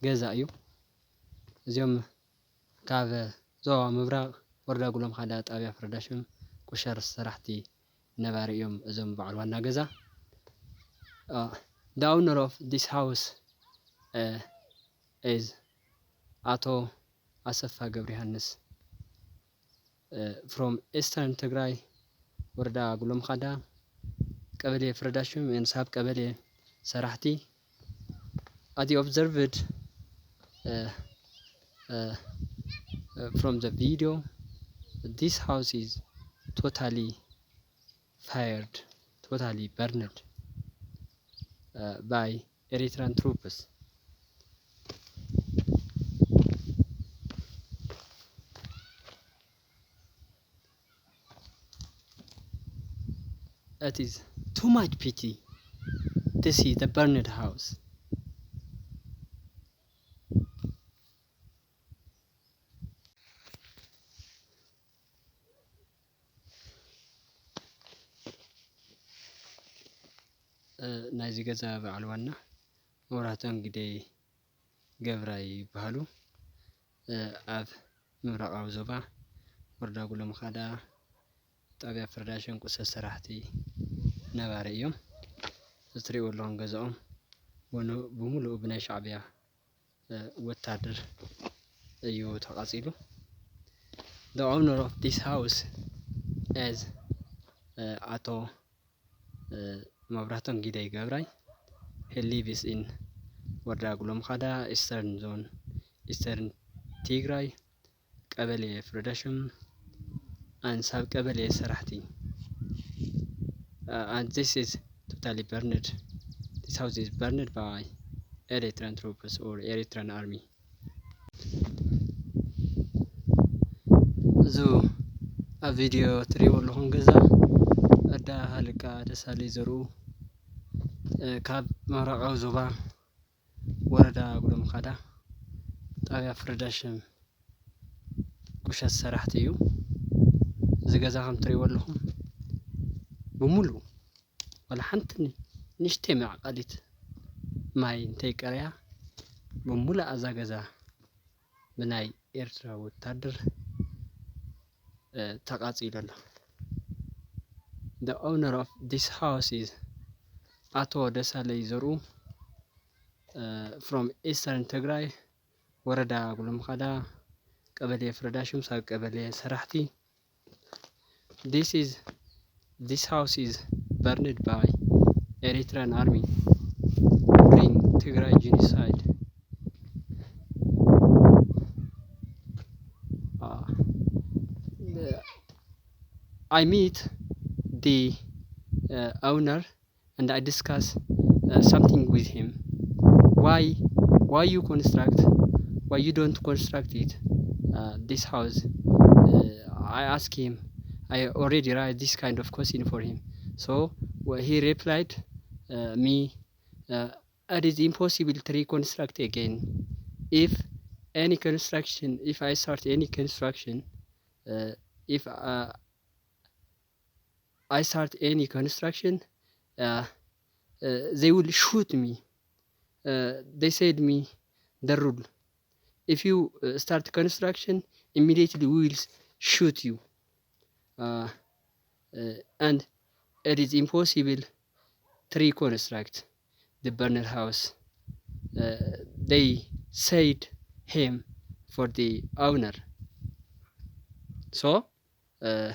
ገዛ እዩ። እዚኦም ካብ ዞባ ምብራቕ ወረዳ ጉለምኻዳ ጣብያ ፍረዳሽም ቁሸር ሰራሕቲ ነባሪ እዮም እዞም በዓል ዋና ገዛ። Uh, the owner of this house, uh, is ኣቶ ኣሰፋ ገብረዮሃንስ, uh, from Eastern ትግራይ ወረዳ ጉለምኻዳ ቀበሌ ፍረዳሽም and ሳብ ቀበሌ ሰራሕቲ. As you observed, uh, uh, uh, from the video, this house is totally fired, totally burned, uh, by Eritrean troops. It is too much pity to see the burned house. እ፣ ናይዚ ገዛ በዓል ዋና መብራህቶም ግደይ ገብራይ ይበሃሉ። እ፣ ኣብ ምብራቓዊ ዞባ ወረዳ ጉለምኻዳ ጣብያ ፍርዳሽን ቁሰት ሰራሕቲ ነባሪ እዮም። እዚ ትሪእዎ ኣለኹም ገዛኦም ወኑ-፣ ብምሉኡ ብናይ ሻዕብያ፣ እ፣ ወታደር እዩ ተቓጺሉ። The owner of this house is, እ፣ ኣቶ፣ እ፣ መብራህቶም ጊደይ ገብራይ። He lives in ወረዳ ጉለምኻዳ፣ Eastern Zone, Eastern ትግራይ፣ ቀበሌ ፍረዳሽም፣ and ሳብ ቀበሌ ሰራሕቲ። Uh, and this is totally burned. This house is burned by Eritrean troops or Eritrean army. እዚ ኣብ ቪድዮ ትሪእዎ ኣለኹም ገዛ ኣዳ ሃለቃ ደሳለይ ዘርኡ፣ እ፣ ካብ ምብራቓዊ ዞባ ወረዳ ጉለምኻዳ ጣብያ ፍረዳሽም ቁሸት ሰራሕቲ እዩ። እዚ ገዛ ከም ትሪእዎ ኣለኹም ብምሉእ ዋላ ሓንቲ ን-፣ ንእሽተይ መዕቀሊት ማይ እንተይቀረያ ብምሉእ እዛ ገዛ ብናይ ኤርትራ ወታደር፣ እ፣ ተቓጺሉ ኣሎ። The owner of this house is ኣቶ ደሳለይ ዘርኡ, እ፣ from Eastern ትግራይ ወረዳ ጉለምኻዳ ቀበሌ ፍረዳሽም ሳብ ቀበሌ ሰራሕቲ። This is, this house is burned by Eritrean army during Tigray genocide. Uh, I meet the, uh, owner and I discuss, uh, something with him. Why, why you construct, why you don't construct it, uh, this house? Uh, I ask him. I already write this kind of question for him. So, wh-, he replied, uh, me, uh, "It is impossible to reconstruct again. If any construction, if I start any construction, uh, if, uh, I start any construction, uh, uh, they will shoot me. Uh, they said me the rule. If you uh, start construction, immediately we will shoot you. Uh, uh, and it is impossible to reconstruct the burned house. Uh, they said him for the owner. So, uh,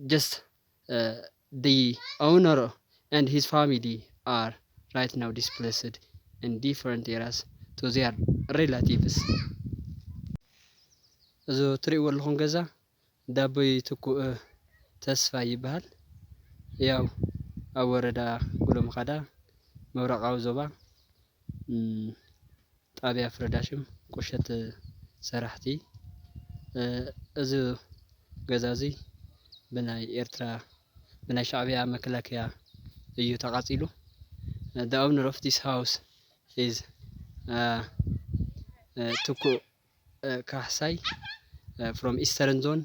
just uh, the owner and his family are right now displaced in different areas to their relatives. እዚ ትርእይዎ ኣለኹም ገዛ ዳቦይ ትኩእ ተስፋ ይበሃል። ያው ኣብ ወረዳ ጉሎ ምኻዳ ምብራቓዊ ዞባ ጣብያ ፍረዳሽም ቁሸት ሰራሕቲ። እዚ ገዛ እዚ ብናይ ኤርትራ ብናይ ሻዕብያ መከላከያ እዩ ተቃፂሉ። The owner of this house is ትኩእ ካሕሳይ from Eastern Zone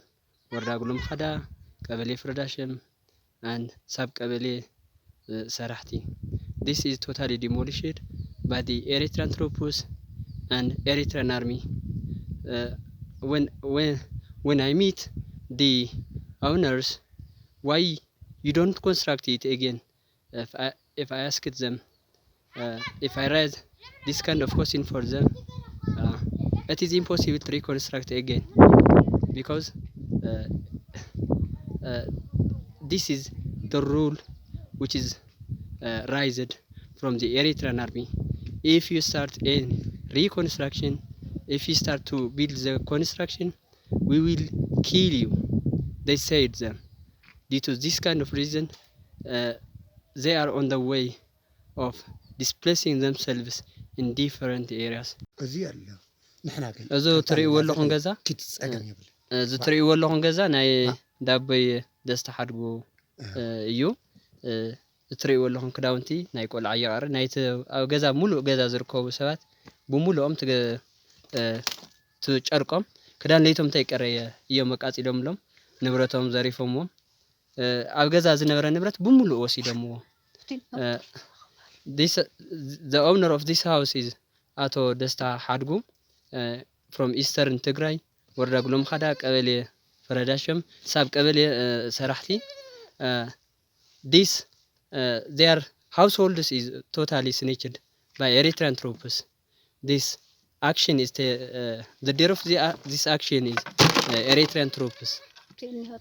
ወረዳ ጉሎ ምኻዳ ቀበሌ ፍረዳሽም and ሳብ ቀበሌ ሰራሕቲ። This is totally demolished by the Eritrean troops and Eritrean army. Uh, when when when I meet the owners, why you don't construct it again? If I if I asked them, uh, if I raise this kind of question for them, uh, it is impossible to reconstruct again because uh, uh, this is the rule which is uh, raised from the Eritrean army. If you start in reconstruction, if you start to build the construction, we will kill you. They said them. Due to this kind of reason, uh, they are on the way of displacing themselves in different areas. እዚ ኣሎ ንሕና ግን እዚ ትርእይዎ ኣለኹም ገዛ ኪድ ጸገም ይብል እዚ ትርእይዎ ኣለኹም ገዛ ናይ ዳቦይ ደስታ ሓድጉ እዩ። እትርእይዎ ኣለኹም ክዳውንቲ ናይ ቆልዓ እየቐሪ ናይቲ ኣብ ገዛ ሙሉእ ገዛ ዝርከቡ ሰባት ብምሉኦም ትጨርቆም ክዳን ለይቶም እንተይቀረየ እዮም ኣቃፂሎምሎም ንብረቶም ዘሪፎምዎም። ኣብ ገዛ ዝነበረ ንብረት ብምሉእ ወሲዶምዎ። The owner of this house is ኣቶ ደስታ ሓድጉ from Eastern ትግራይ ወረዳ ጉሎምኻዳ ቀበሌ ፈረዳሸም ሳብ ቀበሌ ሰራሕቲ this their households is totally snatched by Eritrean troops. This action is the, uh, the date of the, uh, this action is uh, Eritrean troops.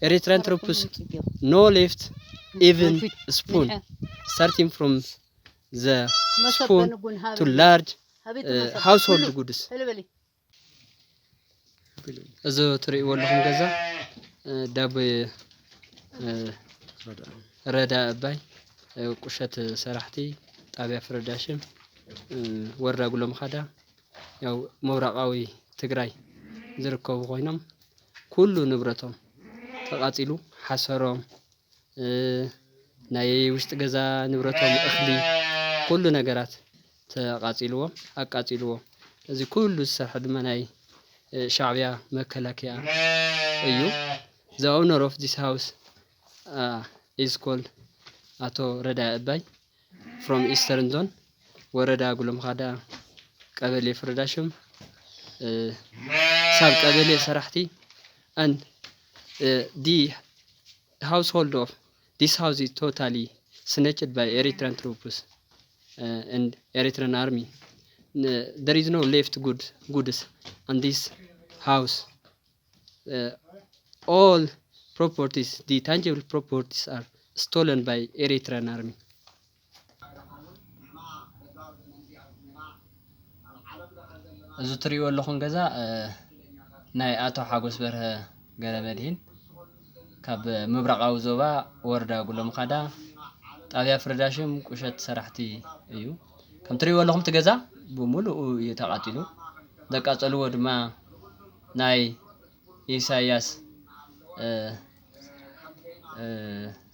Eritrean troops no left even spoon, starting from the spoon to large uh, household goods. እዚ ትርእይዎ ኣለኹም ገዛ ዳቦ ረዳ እባይ ቁሸት ሰራሕቲ ጣብያ ፍረዳሽም ወረዳ ጉሎ ምኻዳ ያው ምብራቓዊ ትግራይ ዝርከቡ ኮይኖም ኩሉ ንብረቶም ተቓፂሉ ሓሰሮም ናይ ውሽጢ ገዛ ንብረቶም እኽሊ ኩሉ ነገራት ተቓፂልዎም ኣቃፂልዎም። እዚ ኩሉ ዝሰርሐ ድማ ናይ ሻዕብያ መከላከያ እዩ። The owner of this house is called ኣቶ ረዳ እባይ from Eastern Zone ወረዳ ጉለምኻዳ ቀበሌ ፍረዳሽም ሳብ ቀበሌ ሰራሕቲ and the household of this house is totally snatched by Eritrean troops uh, and Eritrean army. There is no left good goods on this house. Uh, all properties, the tangible properties, are stolen by Eritrean army. እዚ ትሪእዎ ኣለኹም ገዛ ናይ ኣቶ ሓጎስ በርሀ ገረመድሂን ካብ ምብራቓዊ ዞባ ወረዳ ጉለምኻዳ ጣብያ ፍርዳሽም ቁሸት ሰራሕቲ እዩ። ከም ትሪእዎ ኣለኹም እቲ ገዛ ብምሉኡ እዩ ተቓፂሉ። ዘቃፀልዎ ድማ ናይ ኢሳያስ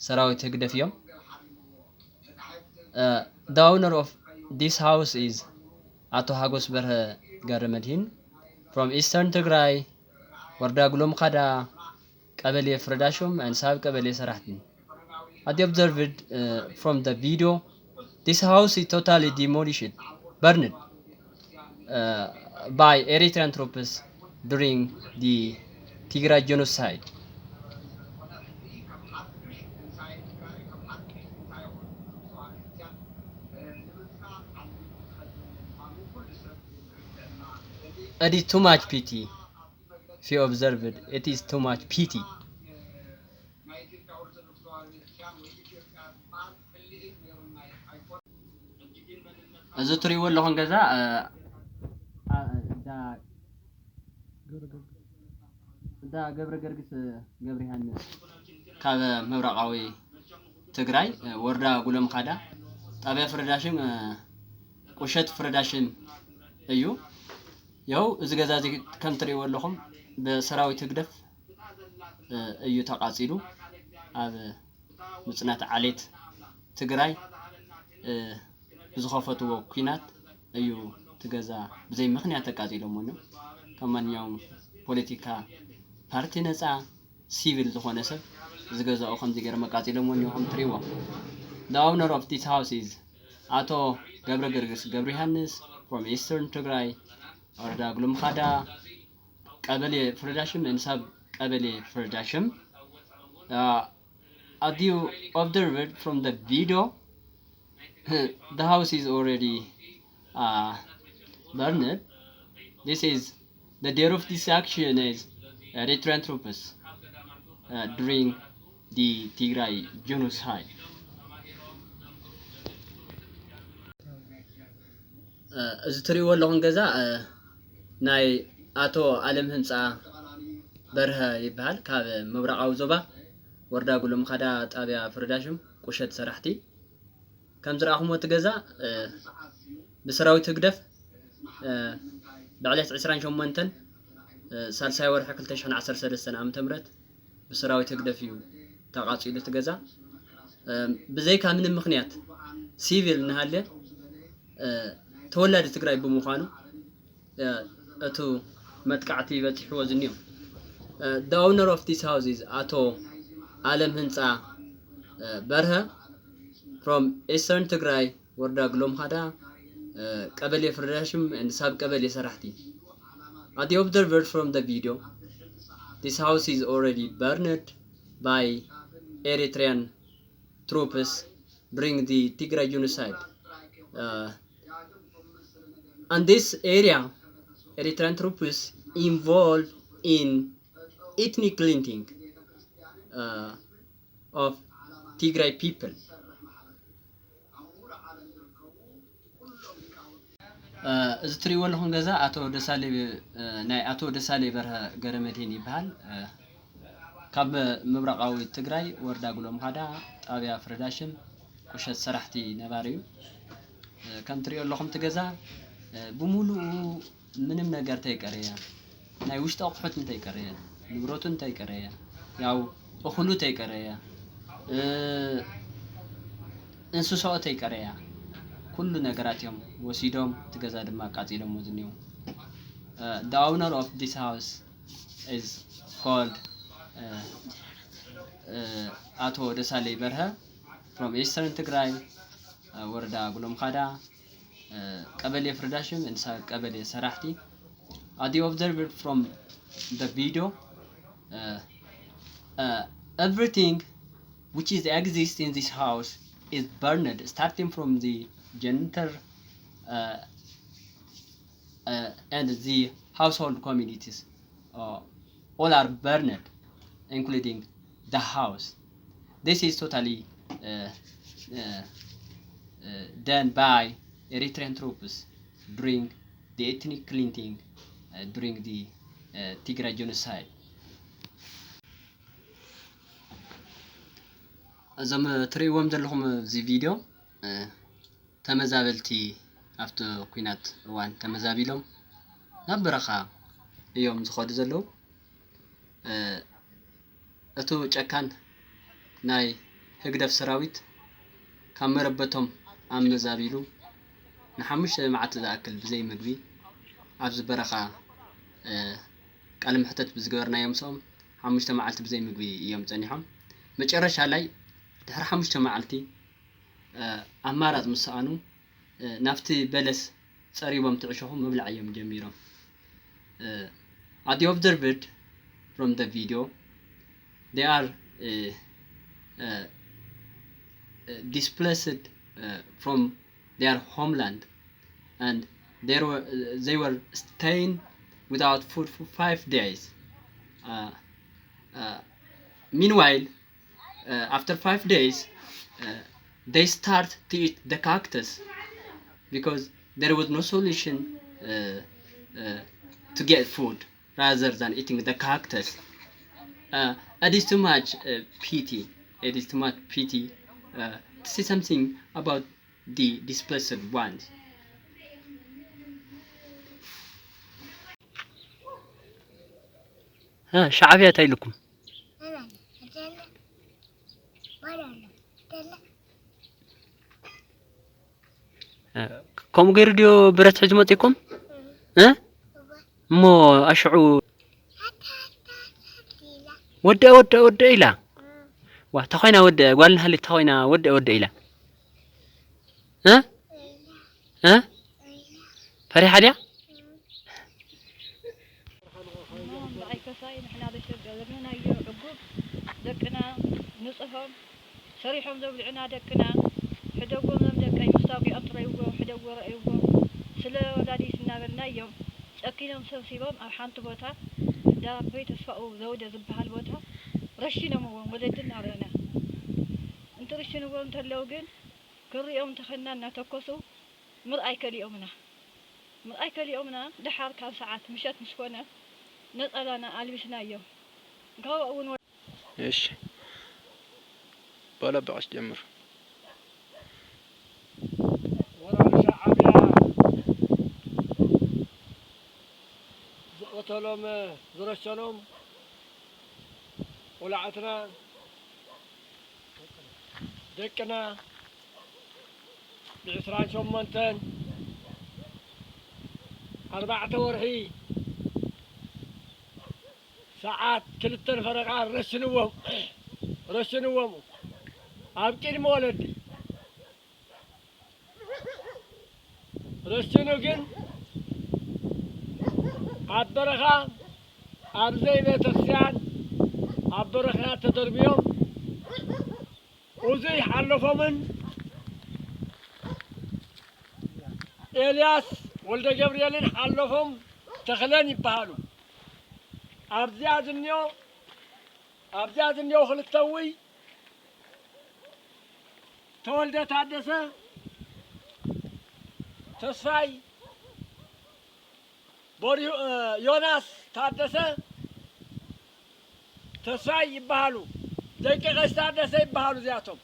ሰራዊት ህግደፍ እዮም። The owner of this house is ኣቶ ሃጎስ በርሀ ገብረመድሂን from Eastern ትግራይ ወረዳ ጉሎምኻዳ ቀበሌ ፍረዳሾም and ሳብ ቀበሌ ሰራሕቲ። As you observed uh, from the video, this house is totally demolished, burned uh, by Eritrean troops during the Tigray genocide. It is too much pity. If you observe it, it is too much pity. እዚ ትሪእዎ ኣለኹም ገዛ እ፣ እ፣ ዳ ዳ ገብረ ገርግስ ገብረ ዮሃንስ ካብ ምብራቓዊ ትግራይ እ፣ ወረዳ ጉለምኻዳ ጣብያ ፍረዳሽም እ፣ ቁሸት ፍረዳሽም እዩ። ያው እዚ ገዛ እዚ ከም ትሪእዎ ኣለኹም ብሰራዊት ህግደፍ እ፣ እዩ ተቃፂሉ። ኣብ ምፅናት ዓሌት ትግራይ እ፣ ብዝኸፈትዎ ኲናት እዩ እቲ ገዛ ብዘይ ምኽንያት ተቃፂሎሞ እዮም። ካብ ማንኛውም ፖለቲካ ፓርቲ ነፃ ሲቪል ዝኾነ ሰብ እዚ ገዛኡ ከምዚ ገይሮም ኣቃፂሎሞ እዮም ከም ትሪእዎ። The owner of this house is ኣቶ ገብረ ገርግስ ገብረ ዮሃንስ from Eastern ትግራይ ወረዳ ጉለምኻዳ ቀበሌ ፍረዳሽም and sub ቀበሌ ፍረዳሽም uh, as you observed from the video the house is already uh, burned. This is the date of this action is Eritrean troops uh, during the Tigray genocide. እዚ ትሪእዎ ኣለኹም ገዛ እ፣ ናይ ኣቶ ኣለም ህንፃ በርሀ ይበሃል። ካብ ምብራቓዊ ዞባ ወረዳ ጉለምኻዳ ጣብያ ፍረዳሽም ቁሸት ሰራሕቲ ከም ዝረኣኹምዎ እቲ ገዛ እ፣ ብሰራዊት ህግደፍ እ፣ ብዕለት ዕስራን ሸሞንተን እ፣ ሳልሳይ ወርሒ ክልተ ሽሕን ዓሰርተ ሰለስተን ዓመተ ምህረት ብሰራዊት ህግደፍ እዩ ተቓፂሉ እቲ ገዛ። እ፣ ብዘይካ ምንም ምኽንያት ሲቪል እናሃለ እ፣ ተወላዲ ትግራይ ብምዃኑ እ፣ እቱ መጥቃዕቲ በፂሕዎ ዝኒኦ። እ፣ The owner of this house is ኣቶ ኣለም ህንፃ እ፣ በርሀ from Eastern ትግራይ ወረዳ ጉለምኻዳ እ፣ ቀበሌ ፍረዳሽም and sub ቀበሌ ሰራሕቲ። As you observed from the video, this house is already burned by Eritrean troops during the Tigray genocide. Uh, and this area, Eritrean troops involved in ethnic cleansing uh, of Tigray people. እ፣ እዚ ትሪእዎ ኣለኹም ገዛ ኣቶ ደሳሌ እ፣ ናይ ኣቶ ደሳሌ በርሀ ገረመድህን ይበሃል። እ፣ ካብ ምብራቓዊ ትግራይ ወረዳ ጉለምኻዳ ጣብያ ፍረዳሽም ቁሸት ሰራሕቲ ነባሪ እዩ። እ፣ ከም ትሪእዎ ኣለኹም እቲ ገዛ እ፣ ብምሉኡ ምንም ነገር ተይቀረየ፣ ናይ ውሽጢ ኣቑሑት እንተይቀረየ፣ ንብረቱ እንተይቀረየ፣ ያው እኽሉ ተይቀረየ፣ እ፣ እንስሳኡ ተይቀረያ፣ ኩሉ ነገራት እዮም ወሲዶም፣ እቲ ገዛ ድማ ኣቃፂሎሞ ዝኒው። እ፣ the owner of this house is called እ፣ እ፣ ኣቶ ደሳለይ በርሀ from Eastern ትግራይ እ፣ ወረዳ ጉለምኻዳ እ፣ ቀበሌ ፍረዳሽም እንሳ ቀበሌ ሰራሕቲ። As you observed from the video uh, uh, everything which is exist in this house is burned starting from the janitor uh, uh, and the household commodities uh, all are burned, including the house. This is totally uh, uh, uh, done by Eritrean troops during the ethnic cleansing uh, during the uh, Tigray genocide. እዞም ትርእይዎም ዘለኹም ኣብዚ ቪድዮ ተመዛበልቲ ኣብቲ ኲናት እዋን ተመዛቢሎም ናብ በረኻ እዮም ዝኸዱ ዘለዉ። እ፣ እቱ ጨካን ናይ ህግደፍ ሰራዊት ካብ መረበቶም ኣመዛቢሉ ንሓሙሽተ መዓልቲ ዝኣክል ብዘይ ምግቢ ኣብዚ በረኻ እ፣ ቃለ መሕተት ብዝገበርናዮ ምስኦም ሓሙሽተ መዓልቲ ብዘይ ምግቢ እዮም ጸኒሖም። መጨረሻ ላይ ድሕሪ ሓሙሽተ መዓልቲ ኣማራጽ ምስ ሰኣኑ ናብቲ በለስ ጸሪቦም ትዕሸኹ ምብላዕ እዮም ጀሚሮም። As you observed from the video, they are displaced from their homeland, and they were staying without food for five days. Meanwhile, after five days, they start to eat the cactus because there was no solution to get food rather than eating the cactus. It is too much pity. It is too much pity to say something about the displaced ones. ሻዕብያ እንታይ ኢልኩም? ከምኡ ገይሩ ድዮ ብረት ሒዙ መፂኩም? እሞ ኣሽዑ ወደ ወደ ወደ ኢላ። ዋ ተኾይና ወደ ጓል ንሃሊ ተኾይና ወደ ወደ ኢላ። እ እ ፈሪሓ ድያ? ንዓይ ከሳይ ንሕና ዘሸገርናዮ ዕጉብ ደቅና ንጽሆም ሰሪሖም ዘብልዑና ደቅና ሕደጎም ዞም ደቀይ ምስ ታጒኦም ጥረይዎ ሕደጎ ረእይዎ ስለ ወላዲት እናበልና እዮም ጨኪኖም ሰብሲቦም ኣብ ሓንቲ ቦታ እንዳ ኣቦይ ተስፋኡ ዘውደ ዝበሃል ቦታ ረሺኖምዎም ወለዲ እናረእና እንትርሽንዎም እንተለዉ ግን ክንሪኦም እንተኸንና እናተኮሱ ምርኣይ ከሊኦምና ምርኣይ ከሊኦምና ደሓር ካብ ሰዓት ምሸት ምስ ኮነ ነጸላና ኣልቢስናዮም ካብኡ እውን እሺ በሎ ኣቦ ቀሺ ጀምር። ወራሪ ሻዕብያ ዝቐተሎም ዝረሸኖም ቆላዕትና ደቅና ብዕስራን ሸሞንተን ኣርባዕተ ወርሒ ሰዓት ክልተን ፈረቓ ረሽንዎም ረሽንዎም ኣብ ቅድሚ ወለዲ ረሽኑ ግን ኣብ በረኻ ኣብ ዘይቤተክርስትያን ኣብ በረኻ ተደርብዮም እዙይ ሓለፎምን ኤልያስ ወልደ ገብርኤልን ሓለፎም ተኽለን ይበሃሉ። ኣብዚኣ ዝኒኦ ኣብዚኣ ዝኒኦ ክልተ ውይ ተወልደ ታደሰ ተስፋይ በሪሁ ዮናስ ታደሰ ተስፋይ ይበሃሉ። ደቂ ቀሽ ታደሰ ይበሃሉ። እዚኣቶም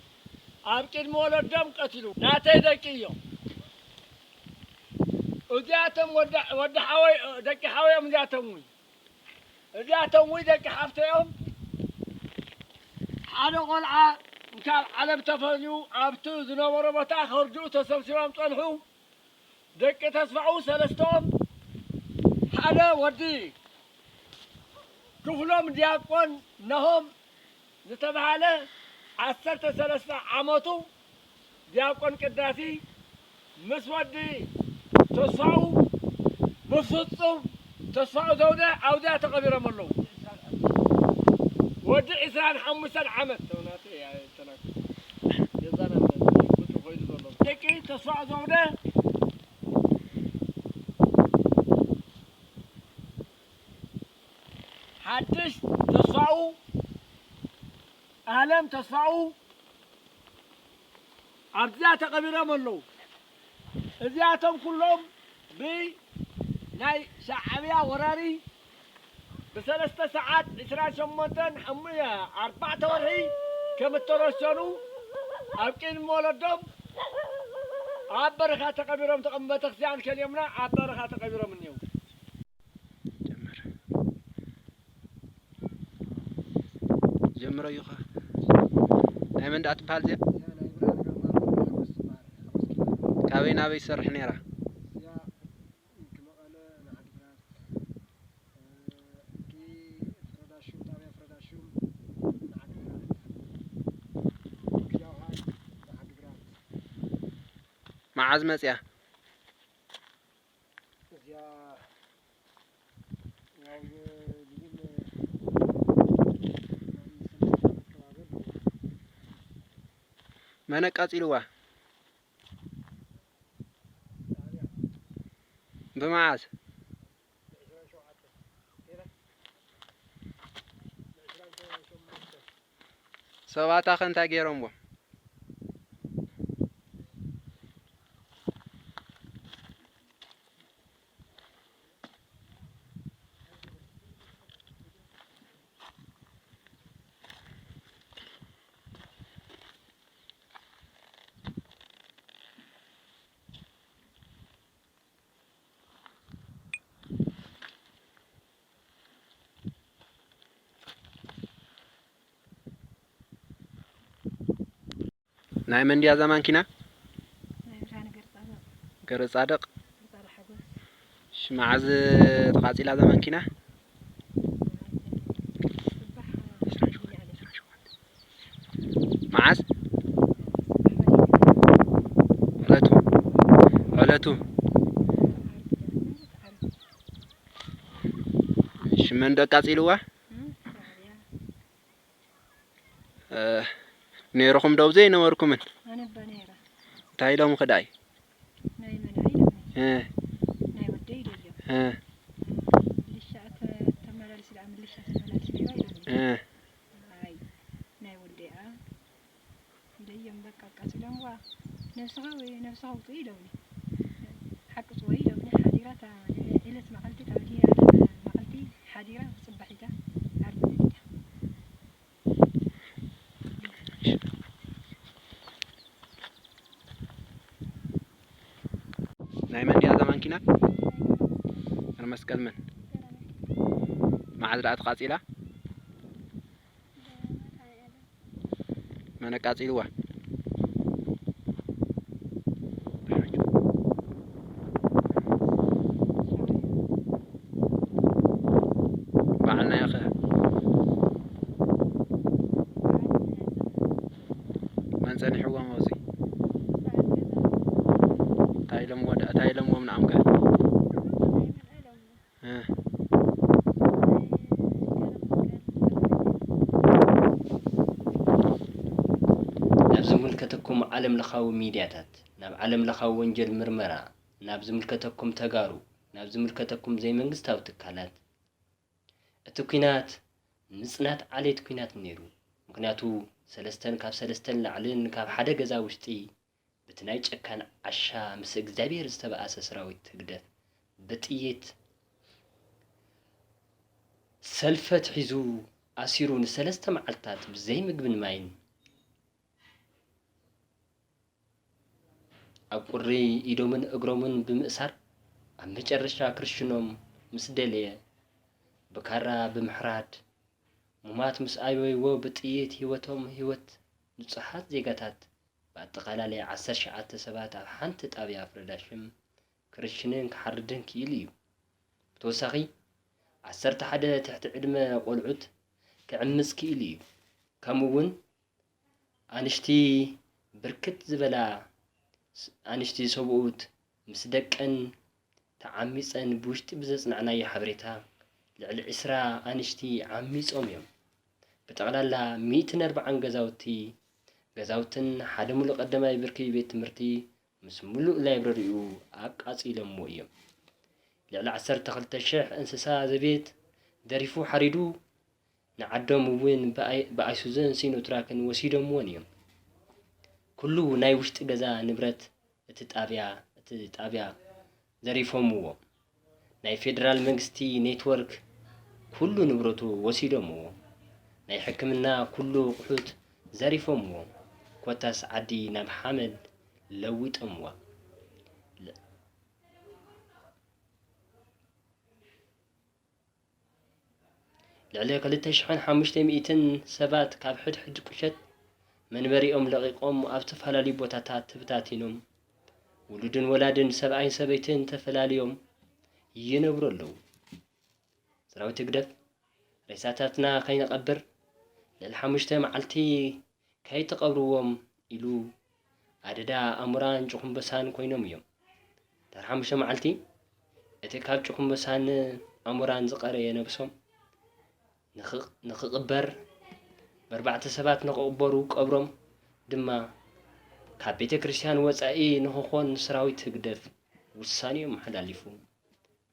ኣብ ቅድሚ ወለዶም ቀቲሉ ናተይ ደቂ እዮም። እዚኣቶም ወዲ ሓወይ ደቂ ሓወዮም እዚኣቶም እውን እዚኣቶም ውይ ደቂ ሓፍተዮም ሓደ ቆልዓ ካብ ዓለም ተፈልዩ ኣብቲ ዝነበሮ ቦታ ከርድኡ ተሰብሲቦም ጸንሑ። ደቂ ተስፋኡ ሰለስተኦም ሓደ ወዲ ክፍሎም ዲያቆን ነሆም ዝተባህለ ዓሰርተ ሰለስተ ዓመቱ ዲያቆን ቅዳሲ ምስ ወዲ ተስፋኡ ብፍጹም ተስፋኡ ዘውደ ኣብዚኣ ተቐቢሮም ኣለዉ። ወዲ ዕስራን ሓሙሽተን ዓመት ተውናተ እያ ተናገር። የዛና ብቱ ኮይኑ ዘሎ ደቂ ተስፋኡ ዘውደ ሓድሽ ተስፋኡ ኣለም ተስፋኡ ኣብዚኣ ተቐቢሮም ኣለዉ። እዚኣቶም ኩሎም ብናይ ሻዕብያ ወራሪ ብሰለስተ ሰዓት ዕስራን ሸሞንተን ሓሙየ ኣርባዕተ ወርሒ ከም እተረሸኑ ኣብ ቅድሚ ወለዶም ኣብ በረኻ ተቐቢሮም ተቐም ቤተክርስትያን ከልዮምና ኣብ በረኻ ተቐቢሮም እኒው። ጀምር ጀምሮ እዩኻ ናይ መን ደኣ ትበሃል እዚኣ? ካበይ ናበይ ትሰርሕ ነይራ? መዓዝ መጽያ? እዚኣ ያው ብዙም መን ኣቃጺልዋ? ብመዓዝ? ሰባታ ከ እንታይ ገይሮምዎም? ናይ መን ድያ እዛ ማንኪና? ናይ ብርሃነ ገረጻድቕ። ገረጻድቕ። ገረጻድቕ ሓጎስ። እሺ፣ መዓዝ ተቓጺላ እዛ ማንኪና? ጽባሕ መዓዝ? ዕለቱ? ዕለቱ? እሺ፣ መን ዶ ኣቃጺልዋ? እም፣ ሻዕብያ። እ፣ ነይርኹም ዶ ኣብዘይ ነበርኩምን? ኣነ እባ ነይረ። እንታይ ኢሎምኺ ደኣ? ናይ መን ኢሎምኒ? እ። ናይ ወደይ ኢለዮም። እ። ምልሻ ተ-፣ ተመላልሲ ደኣ ምልሻ ተመላልሲ ነይራ ኢሎምኒ። እ። ኣይ፣ ናይ ወደይ ደኣ ኢለዮም፣ በቃ ኣቃጺሎምዋ። ነብስኻ ወይ ነብስኻ ውጽኢ ኢሎምኒ። ሓቂ ጽወይ ኢሎምኒ። ሓዲራ እታ ዕለት መዓልቲ፣ እታ ዕለት መዓልቲ ሓዲራ፣ ብጽባሒታ ዓርቢ ነዲዳ። ናይ መን ድያ እዛ ማንኪና? ናይ መስቀል መን? መዓዝ ደኣ ተቓጺላ? መን ኣቃጺልዋ? በዓል ናይ ኣኸ መን ጸኒሕዎም ኣብዚ? እንታይ ኢሎምዎ ደ-፣ እንታይ ኢሎምዎም ንዓምከ? እ። ናብ ዝምልከተኩም ዓለም ለኻዊ ሚድያታት፣ ናብ ዓለም ለኻዊ ወንጀል ምርመራ፣ ናብ ዝምልከተኩም ተጋሩ፣ ናብ ዝምልከተኩም ዘይመንግስታዊ ትካላት፣ እቲ ኲናት ምጽናት ዓሌት ኲናት ነይሩ። ምኽንያቱ፣ ሰለስተን ካብ ሰለስተን ላዕልን ካብ ሓደ ገዛ ውሽጢ ብቲ ናይ ጨካን ዓሻ ምስ እግዚኣብሔር ዝተበኣሰ ሰራዊት ህግደፍ ብጥይት ሰልፈት ሒዙ ኣሲሩ ንሰለስተ መዓልታት ብዘይ ምግብን ማይን ኣብ ቁሪ ኢዶምን እግሮምን ብምእሳር፣ ኣብ መጨረሻ ክርሽኖም ምስ ደለየ፣ ብካራ ብምሕራድ፣ ሙማት ምስ ኣበይዎ ብጥይት ህይወቶም፣ ህይወት ንጹሃት ዜጋታት፣ ብኣጠቓላሊ ዓሰርተ ትሽዓተ ሰባት ኣብ ሓንቲ ጣብያ ፍረዳሽም ክርሽንን ክሓርድን ክኢሉ እዩ። ብተወሳኺ፣ ዓሰርተ ሓደ ትሕቲ ዕድመ ቆልዑት ክዕምጽ ክኢሉ እዩ። ከምኡ እውን ኣንሽቲ ብርክት ዝበላ ስ-፣ ኣንሽቲ ሰብኡት ምስ ደቀን ተዓሚጸን ብውሽጢ ብዘጽናዕናዮ ሓበሬታ ልዕሊ ዕስራ ኣንሽቲ ዓሚጾም እዮም። ብጠቕላላ ሚእትን ኣርባዓን ገዛውቲ፣ ገዛውትን ሓደ ሙሉእ ቀዳማይ ብርኪ ቤት ትምህርቲ ምስ ሙሉእ ላይብረሪኡ ኣቃጺሎምዎ እዮም። ልዕሊ ዓሰርተ ክልተ ሽሕ እንስሳ ዘቤት ዘሪፉ ሓሪዱ ንዓዶም እውን ብኣይ-፣ ብኣይሱዝን ሲኖትራክን ወሲዶምዎን እዮም። ኩሉ ናይ ውሽጢ ገዛ ንብረት እቲ ጣብያ፣ እቲ ጣብያ ዘሪፎምዎ። ናይ ፌደራል መንግስቲ ኔትወርክ ኩሉ ንብረቱ ወሲዶምዎ። ናይ ሕክምና ኩሉ ኣቑሑት ዘሪፎምዎ። ኮታስ ዓዲ ናብ ሓመድ ለዊጦምዋ። ል-፣ ልዕሊ ክልተ ሽሕን ሓሙሽተ ሚእትን ሰባት ካብ ሕድሕድ ቁሸት መንበሪኦም ለቒቖም ኣብ ዝተፈላለዩ ቦታታት ተበታቲኖም፣ ውሉድን ወላድን ሰብኣይን ሰበይትን ተፈላልዮም ይነብሩ ኣለዉ። ሰራዊት ህግደፍ፣ "ሬሳታትና ከይንቐብር ልዕሊ ሓሙሽተ መዓልቲ ከይትቐብርዎም" ኢሉ ኣደዳ ኣሞራን ጭኹምበሳን ኮይኖም እዮም። ድሕሪ ሓሙሽተ መዓልቲ እቲ ካብ ጭኹምበሳን ኣሞራን ዝቐረየ ነብሶም ንኽ-፣ ንኽቕበር፣ ብኣርባዕተ ሰባት ንኽቕበሩ፣ ቀብሮም ድማ ካብ ቤተ ክርስቲያን ወጻኢ ንኽኾን ሰራዊት ህግደፍ ውሳኔኡ ኣመሓላሊፉ።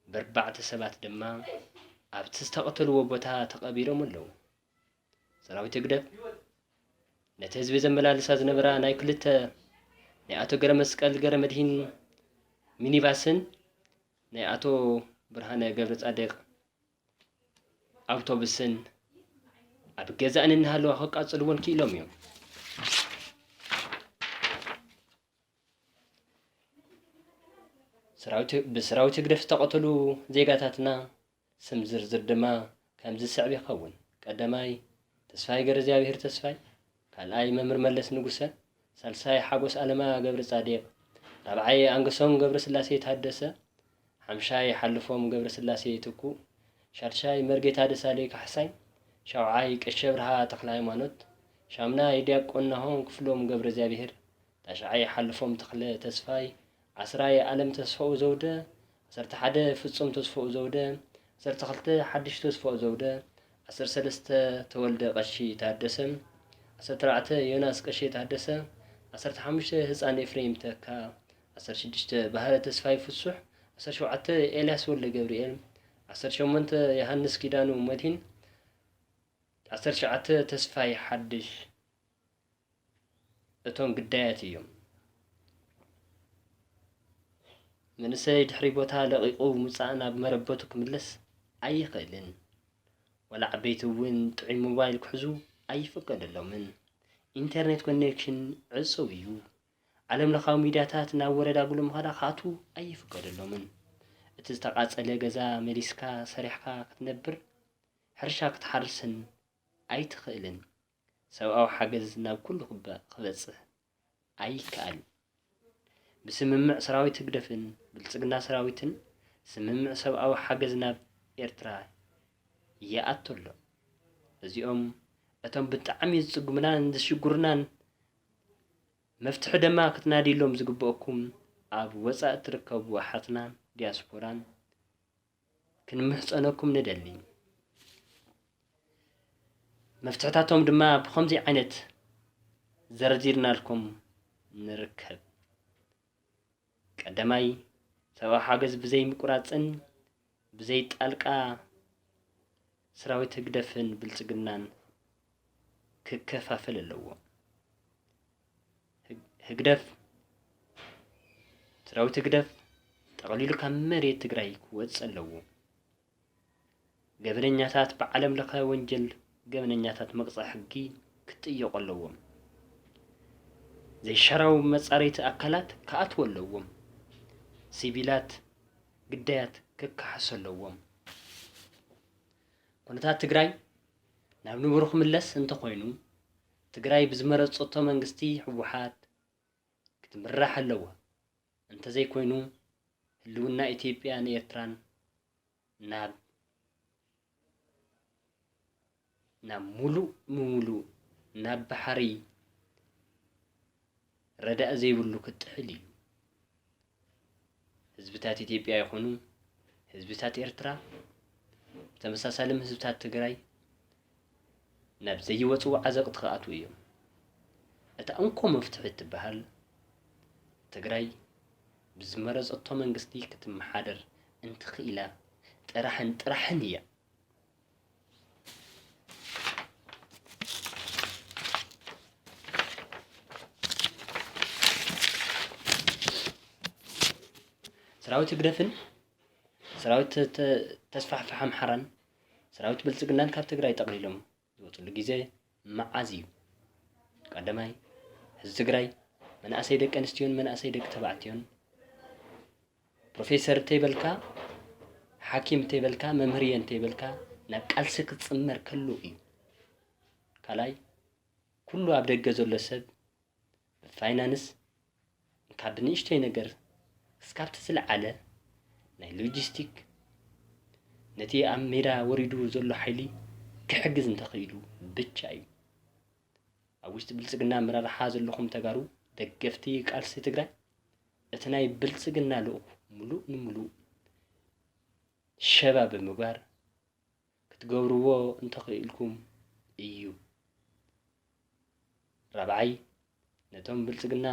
ብኣርባዕተ ሰባት ድማ ኣብቲ ዝተቐተልዎ ቦታ ተቐቢሮም ኣለዉ። ሰራዊት ህግደፍ ነቲ ህዝቢ ዘመላልሳ ዝነበራ ናይ ክልተ፣ ናይ ኣቶ ገረመስቀል ገረመድሂን ሚኒባስን ናይ ኣቶ ብርሃነ ገብረጻድቕ ኣውቶቡስን ኣብ ገዛእን እናሃለዋ ከቃጽልወን ክኢሎም እዮም። ሰራዊት፣ ብሰራዊት ህግደፍ ዝተቐተሉ ዜጋታትና ስም ዝርዝር ድማ ከምዚ ዝስዕብ ይኸውን። ቀዳማይ፣ ተስፋይ ገረእግዚኣብሄር ተስፋይ፣ ካልኣይ፣ መምህር መለስ ንጉሰ፣ ሳልሳይ፣ ሓጎስ ኣለማ ገብረጻድቕ፣ ራብዓይ፣ ኣንገሶም ገብረስላሴ ታደሰ፣ ሓምሻይ፣ ሓልፎም ገብረስላሴ ትኩእ፣ ሻድሻይ፣ መርጌታ ደሳሌ ካሕሳይ፣ ሻውዓይ፣ ቀሺ ኣብርሃ ተኽለሃይማኖት፣ ሻምናይ፣ ዲያቆን ናሆም ክፍሎም ገብረእግዚኣብሄር፣ ታሽዓይ፣ ሓልፎም ተኽለ ተስፋይ፣ ዓስራይ፣ ኣለም ተስፋኡ ዘውደ፣ ዓሰርተ ሓደ፣ ፍጹም ተስፋኡ ዘውደ፣ ዓሰርተ ክልተ፣ ሓድሽ ተስፋኡ ዘውደ፣ ዓሰርተ ሰለስተ፣ ተወልደ ቀሺ ታደሰ፣ ዓሰርተ ኣርባዕተ፣ ዮናስ ቀሺ ታደሰ፣ ዓሰርተ ሓሙሽተ፣ ህጻን ኤፍሬም ተካ፣ ዓሰርተ ሽዱሽተ፣ ባህረ ተስፋይ ፍሱሕ፣ ዓሰርተ ሸውዓተ፣ ኤልያስ ወልደ ገብርኤል፣ ዓሰርተ ሸሞንተ፣ ዮሃንስ ኪዳኑ መድሂን፣ ዓሰርተ ትሽዓተ፣ ተስፋይ ሓድሽ። እቶም ግዳያት እዮም። መንእሰይ ድሕሪ ቦታ ለቒቑ ምጻእ ናብ መረበቱ ክምለስ ኣይኽእልን። ዋላ ዓበይቲ እውን ጥዑይ ሞባይል ክሕዙ ኣይፍቀደሎምን። ኢንተርኔት ኮኔክሽን ዕጹው እዩ። ዓለም ለኻዊ ሚድያታት ናብ ወረዳ ጉለምኻዳ ክኣትዉ ኣይፍቀደሎምን። እቲ ዝተቓጸለ ገዛ መሊስካ ሰሪሕካ ክትነብር፣ ሕርሻ ክትሓርስን ኣይትኽእልን። ሰብኣዊ ሓገዝ ናብ ኩሉ ክበ-፣ ክበጽሕ ኣይከኣልን። ብስምምዕ ሰራዊት ህግደፍን ብልጽግና ሰራዊትን ስምምዕ ሰብኣዊ ሓገዝ ናብ ኤርትራ ይኣቱ ኣሎ። እዚኦም እቶም ብጣዕሚ ዝጽጉሙናን ዝሽግሩናን መፍትሒ ድማ ክትናድይሎም ዝግበኣኩም ኣብ ወጻኢ እትርከቡ ኣሓትና ዲያስፖራን ክንምሕጸነኩም ንደሊ። መፍትሕታቶም ድማ ብኸምዚ ዓይነት ዘርዚርናልኩም ንርከብ። ቀዳማይ፣ ሰብኣዊ ሓገዝ ብዘይ ምቁራጽን ብዘይ ጣልቃ ሰራዊት ህግደፍን ብልጽግናን ክከፋፈል ኣለዎ። ህግ-፣ ህግደፍ፣ ሰራዊት ህግደፍ ጠቕሊሉ ካብ መሬት ትግራይ ክወጽእ ኣለዎ። ገበነኛታት ብዓለም ለኸ ወንጀል ገበነኛታት መቕጻዕ ሕጊ ክጥየቑ ኣለዎም። ዘይሻራዊ መጻረይቲ ኣካላት ክኣትዉ ኣለዎም። ሲቪላት ግዳያት ክከሓሱ ኣለዎም። ኩነታት ትግራይ ናብ ንቡሩ ክምለስ እንተኾይኑ፣ ትግራይ ብዝመረጸቶ መንግስቲ ህወሓት ክትምራሕ ኣለዋ። እንተዘይኮይኑ፣ ህልውና ኢትዮጵያን ኤርትራን ናብ፣ ናብ ሙሉእ ምሙሉእ ናብ ባሕሪ ረዳእ ዘይብሉ ክጥሕል እዩ። ህዝብታት ኢትዮጵያ ይኹኑ ህዝብታት ኤርትራ፣ ብተመሳሳሊ ህዝብታት ትግራይ ናብ ዘይወጽኡ ዓዘቕቲ ክኣትዉ እዮም። እታ እንኮ መፍትሒ እትበሃል፣ ትግራይ ብዝመረጸቶ መንግስቲ ክትመሓደር እንትኽኢላ ጥራሕን ጥራሕን እያ። ሰራዊት ህግደፍን ሰራዊት ተ-፣ ተስፋሕፋሕ ኣምሓራን ሰራዊት ብልጽግናን ካብ ትግራይ ጠቕሊሎም ዝወፅሉ ግዜ መዓዝ እዩ? ቀዳማይ፣ ህዝቢ ትግራይ፣ መናእሰይ ደቂ ኣንስትዮን መናእሰይ ደቂ ተባዕትዮን፣ ፕሮፌሰር እንተይበልካ፣ ሓኪም እንተይበልካ፣ መምህር እየ እንተይበልካ፣ ናብ ቃልሲ ክፅመር ከሎ እዩ። ካልኣይ፣ ኩሉ ኣብ ደገ ዘሎ ሰብ ብፋይናንስ፣ ካብ ብንእሽተይ ነገር እስካብቲ ዝለዓለ ናይ ሎጂስቲክ፣ ነቲ ኣብ ሜዳ ወሪዱ ዘሎ ሓይሊ ክሕግዝ እንተኽኢሉ ብቻ እዩ። ኣብ ውሽጢ ብልጽግና ኣመራርሓ ዘለኹም ተጋሩ፣ ደገፍቲ ቃልሲ ትግራይ እቲ ናይ ብልጽግና ልኡኽ ሙሉእ ንሙሉእ ሸባ ብምግባር ክትገብርዎ እንተኽኢልኩም እዩ። ራብዓይ፣ ነቶም ብልጽግና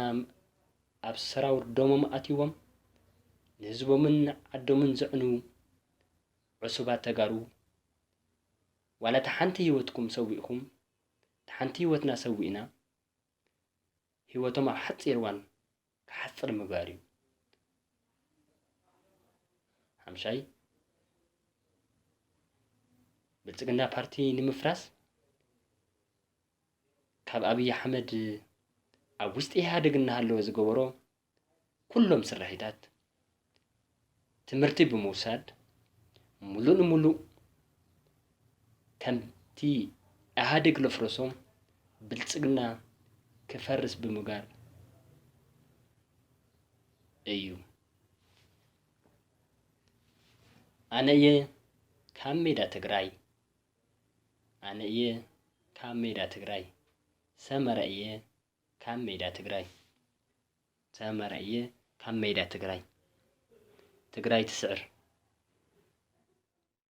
ኣብ ሰራውር ደሞም ኣትይዎም ንህዝቦምን ዓዶምን ዘዕንዉ ዕሱባት ተጋሩ፣ ዋላ እታ ሓንቲ ህይወትኩም ሰዊእኹም፣ እታ ሓንቲ ህይወትና ሰዊእና፣ ህይወቶም ኣብ ሓጺር እዋን ክሓጽር ምግባር እዩ። ሓምሻይ፣ ብልጽግና ፓርቲ ንምፍራስ ካብ ኣብይ ኣሕመድ ኣብ ውሽጢ ኢህኣደግ እናሃለወ ዝገበሮ ኩሎም ስርሒታት ትምህርቲ ብምውሳድ፣ ሙሉእ ንሙሉእ ከምቲ ኢህኣደግ ለፍረሶም ብልጽግና ክፈርስ ብምግባር እዩ። ኣነ እየ ካብ ሜዳ ትግራይ፣ ኣነ እየ ካብ ሜዳ ትግራይ፣ ሰመረ እየ ካብ ሜዳ ትግራይ፣ ሰመረ እየ ካብ ሜዳ ትግራይ። ትግራይ ትስዕር።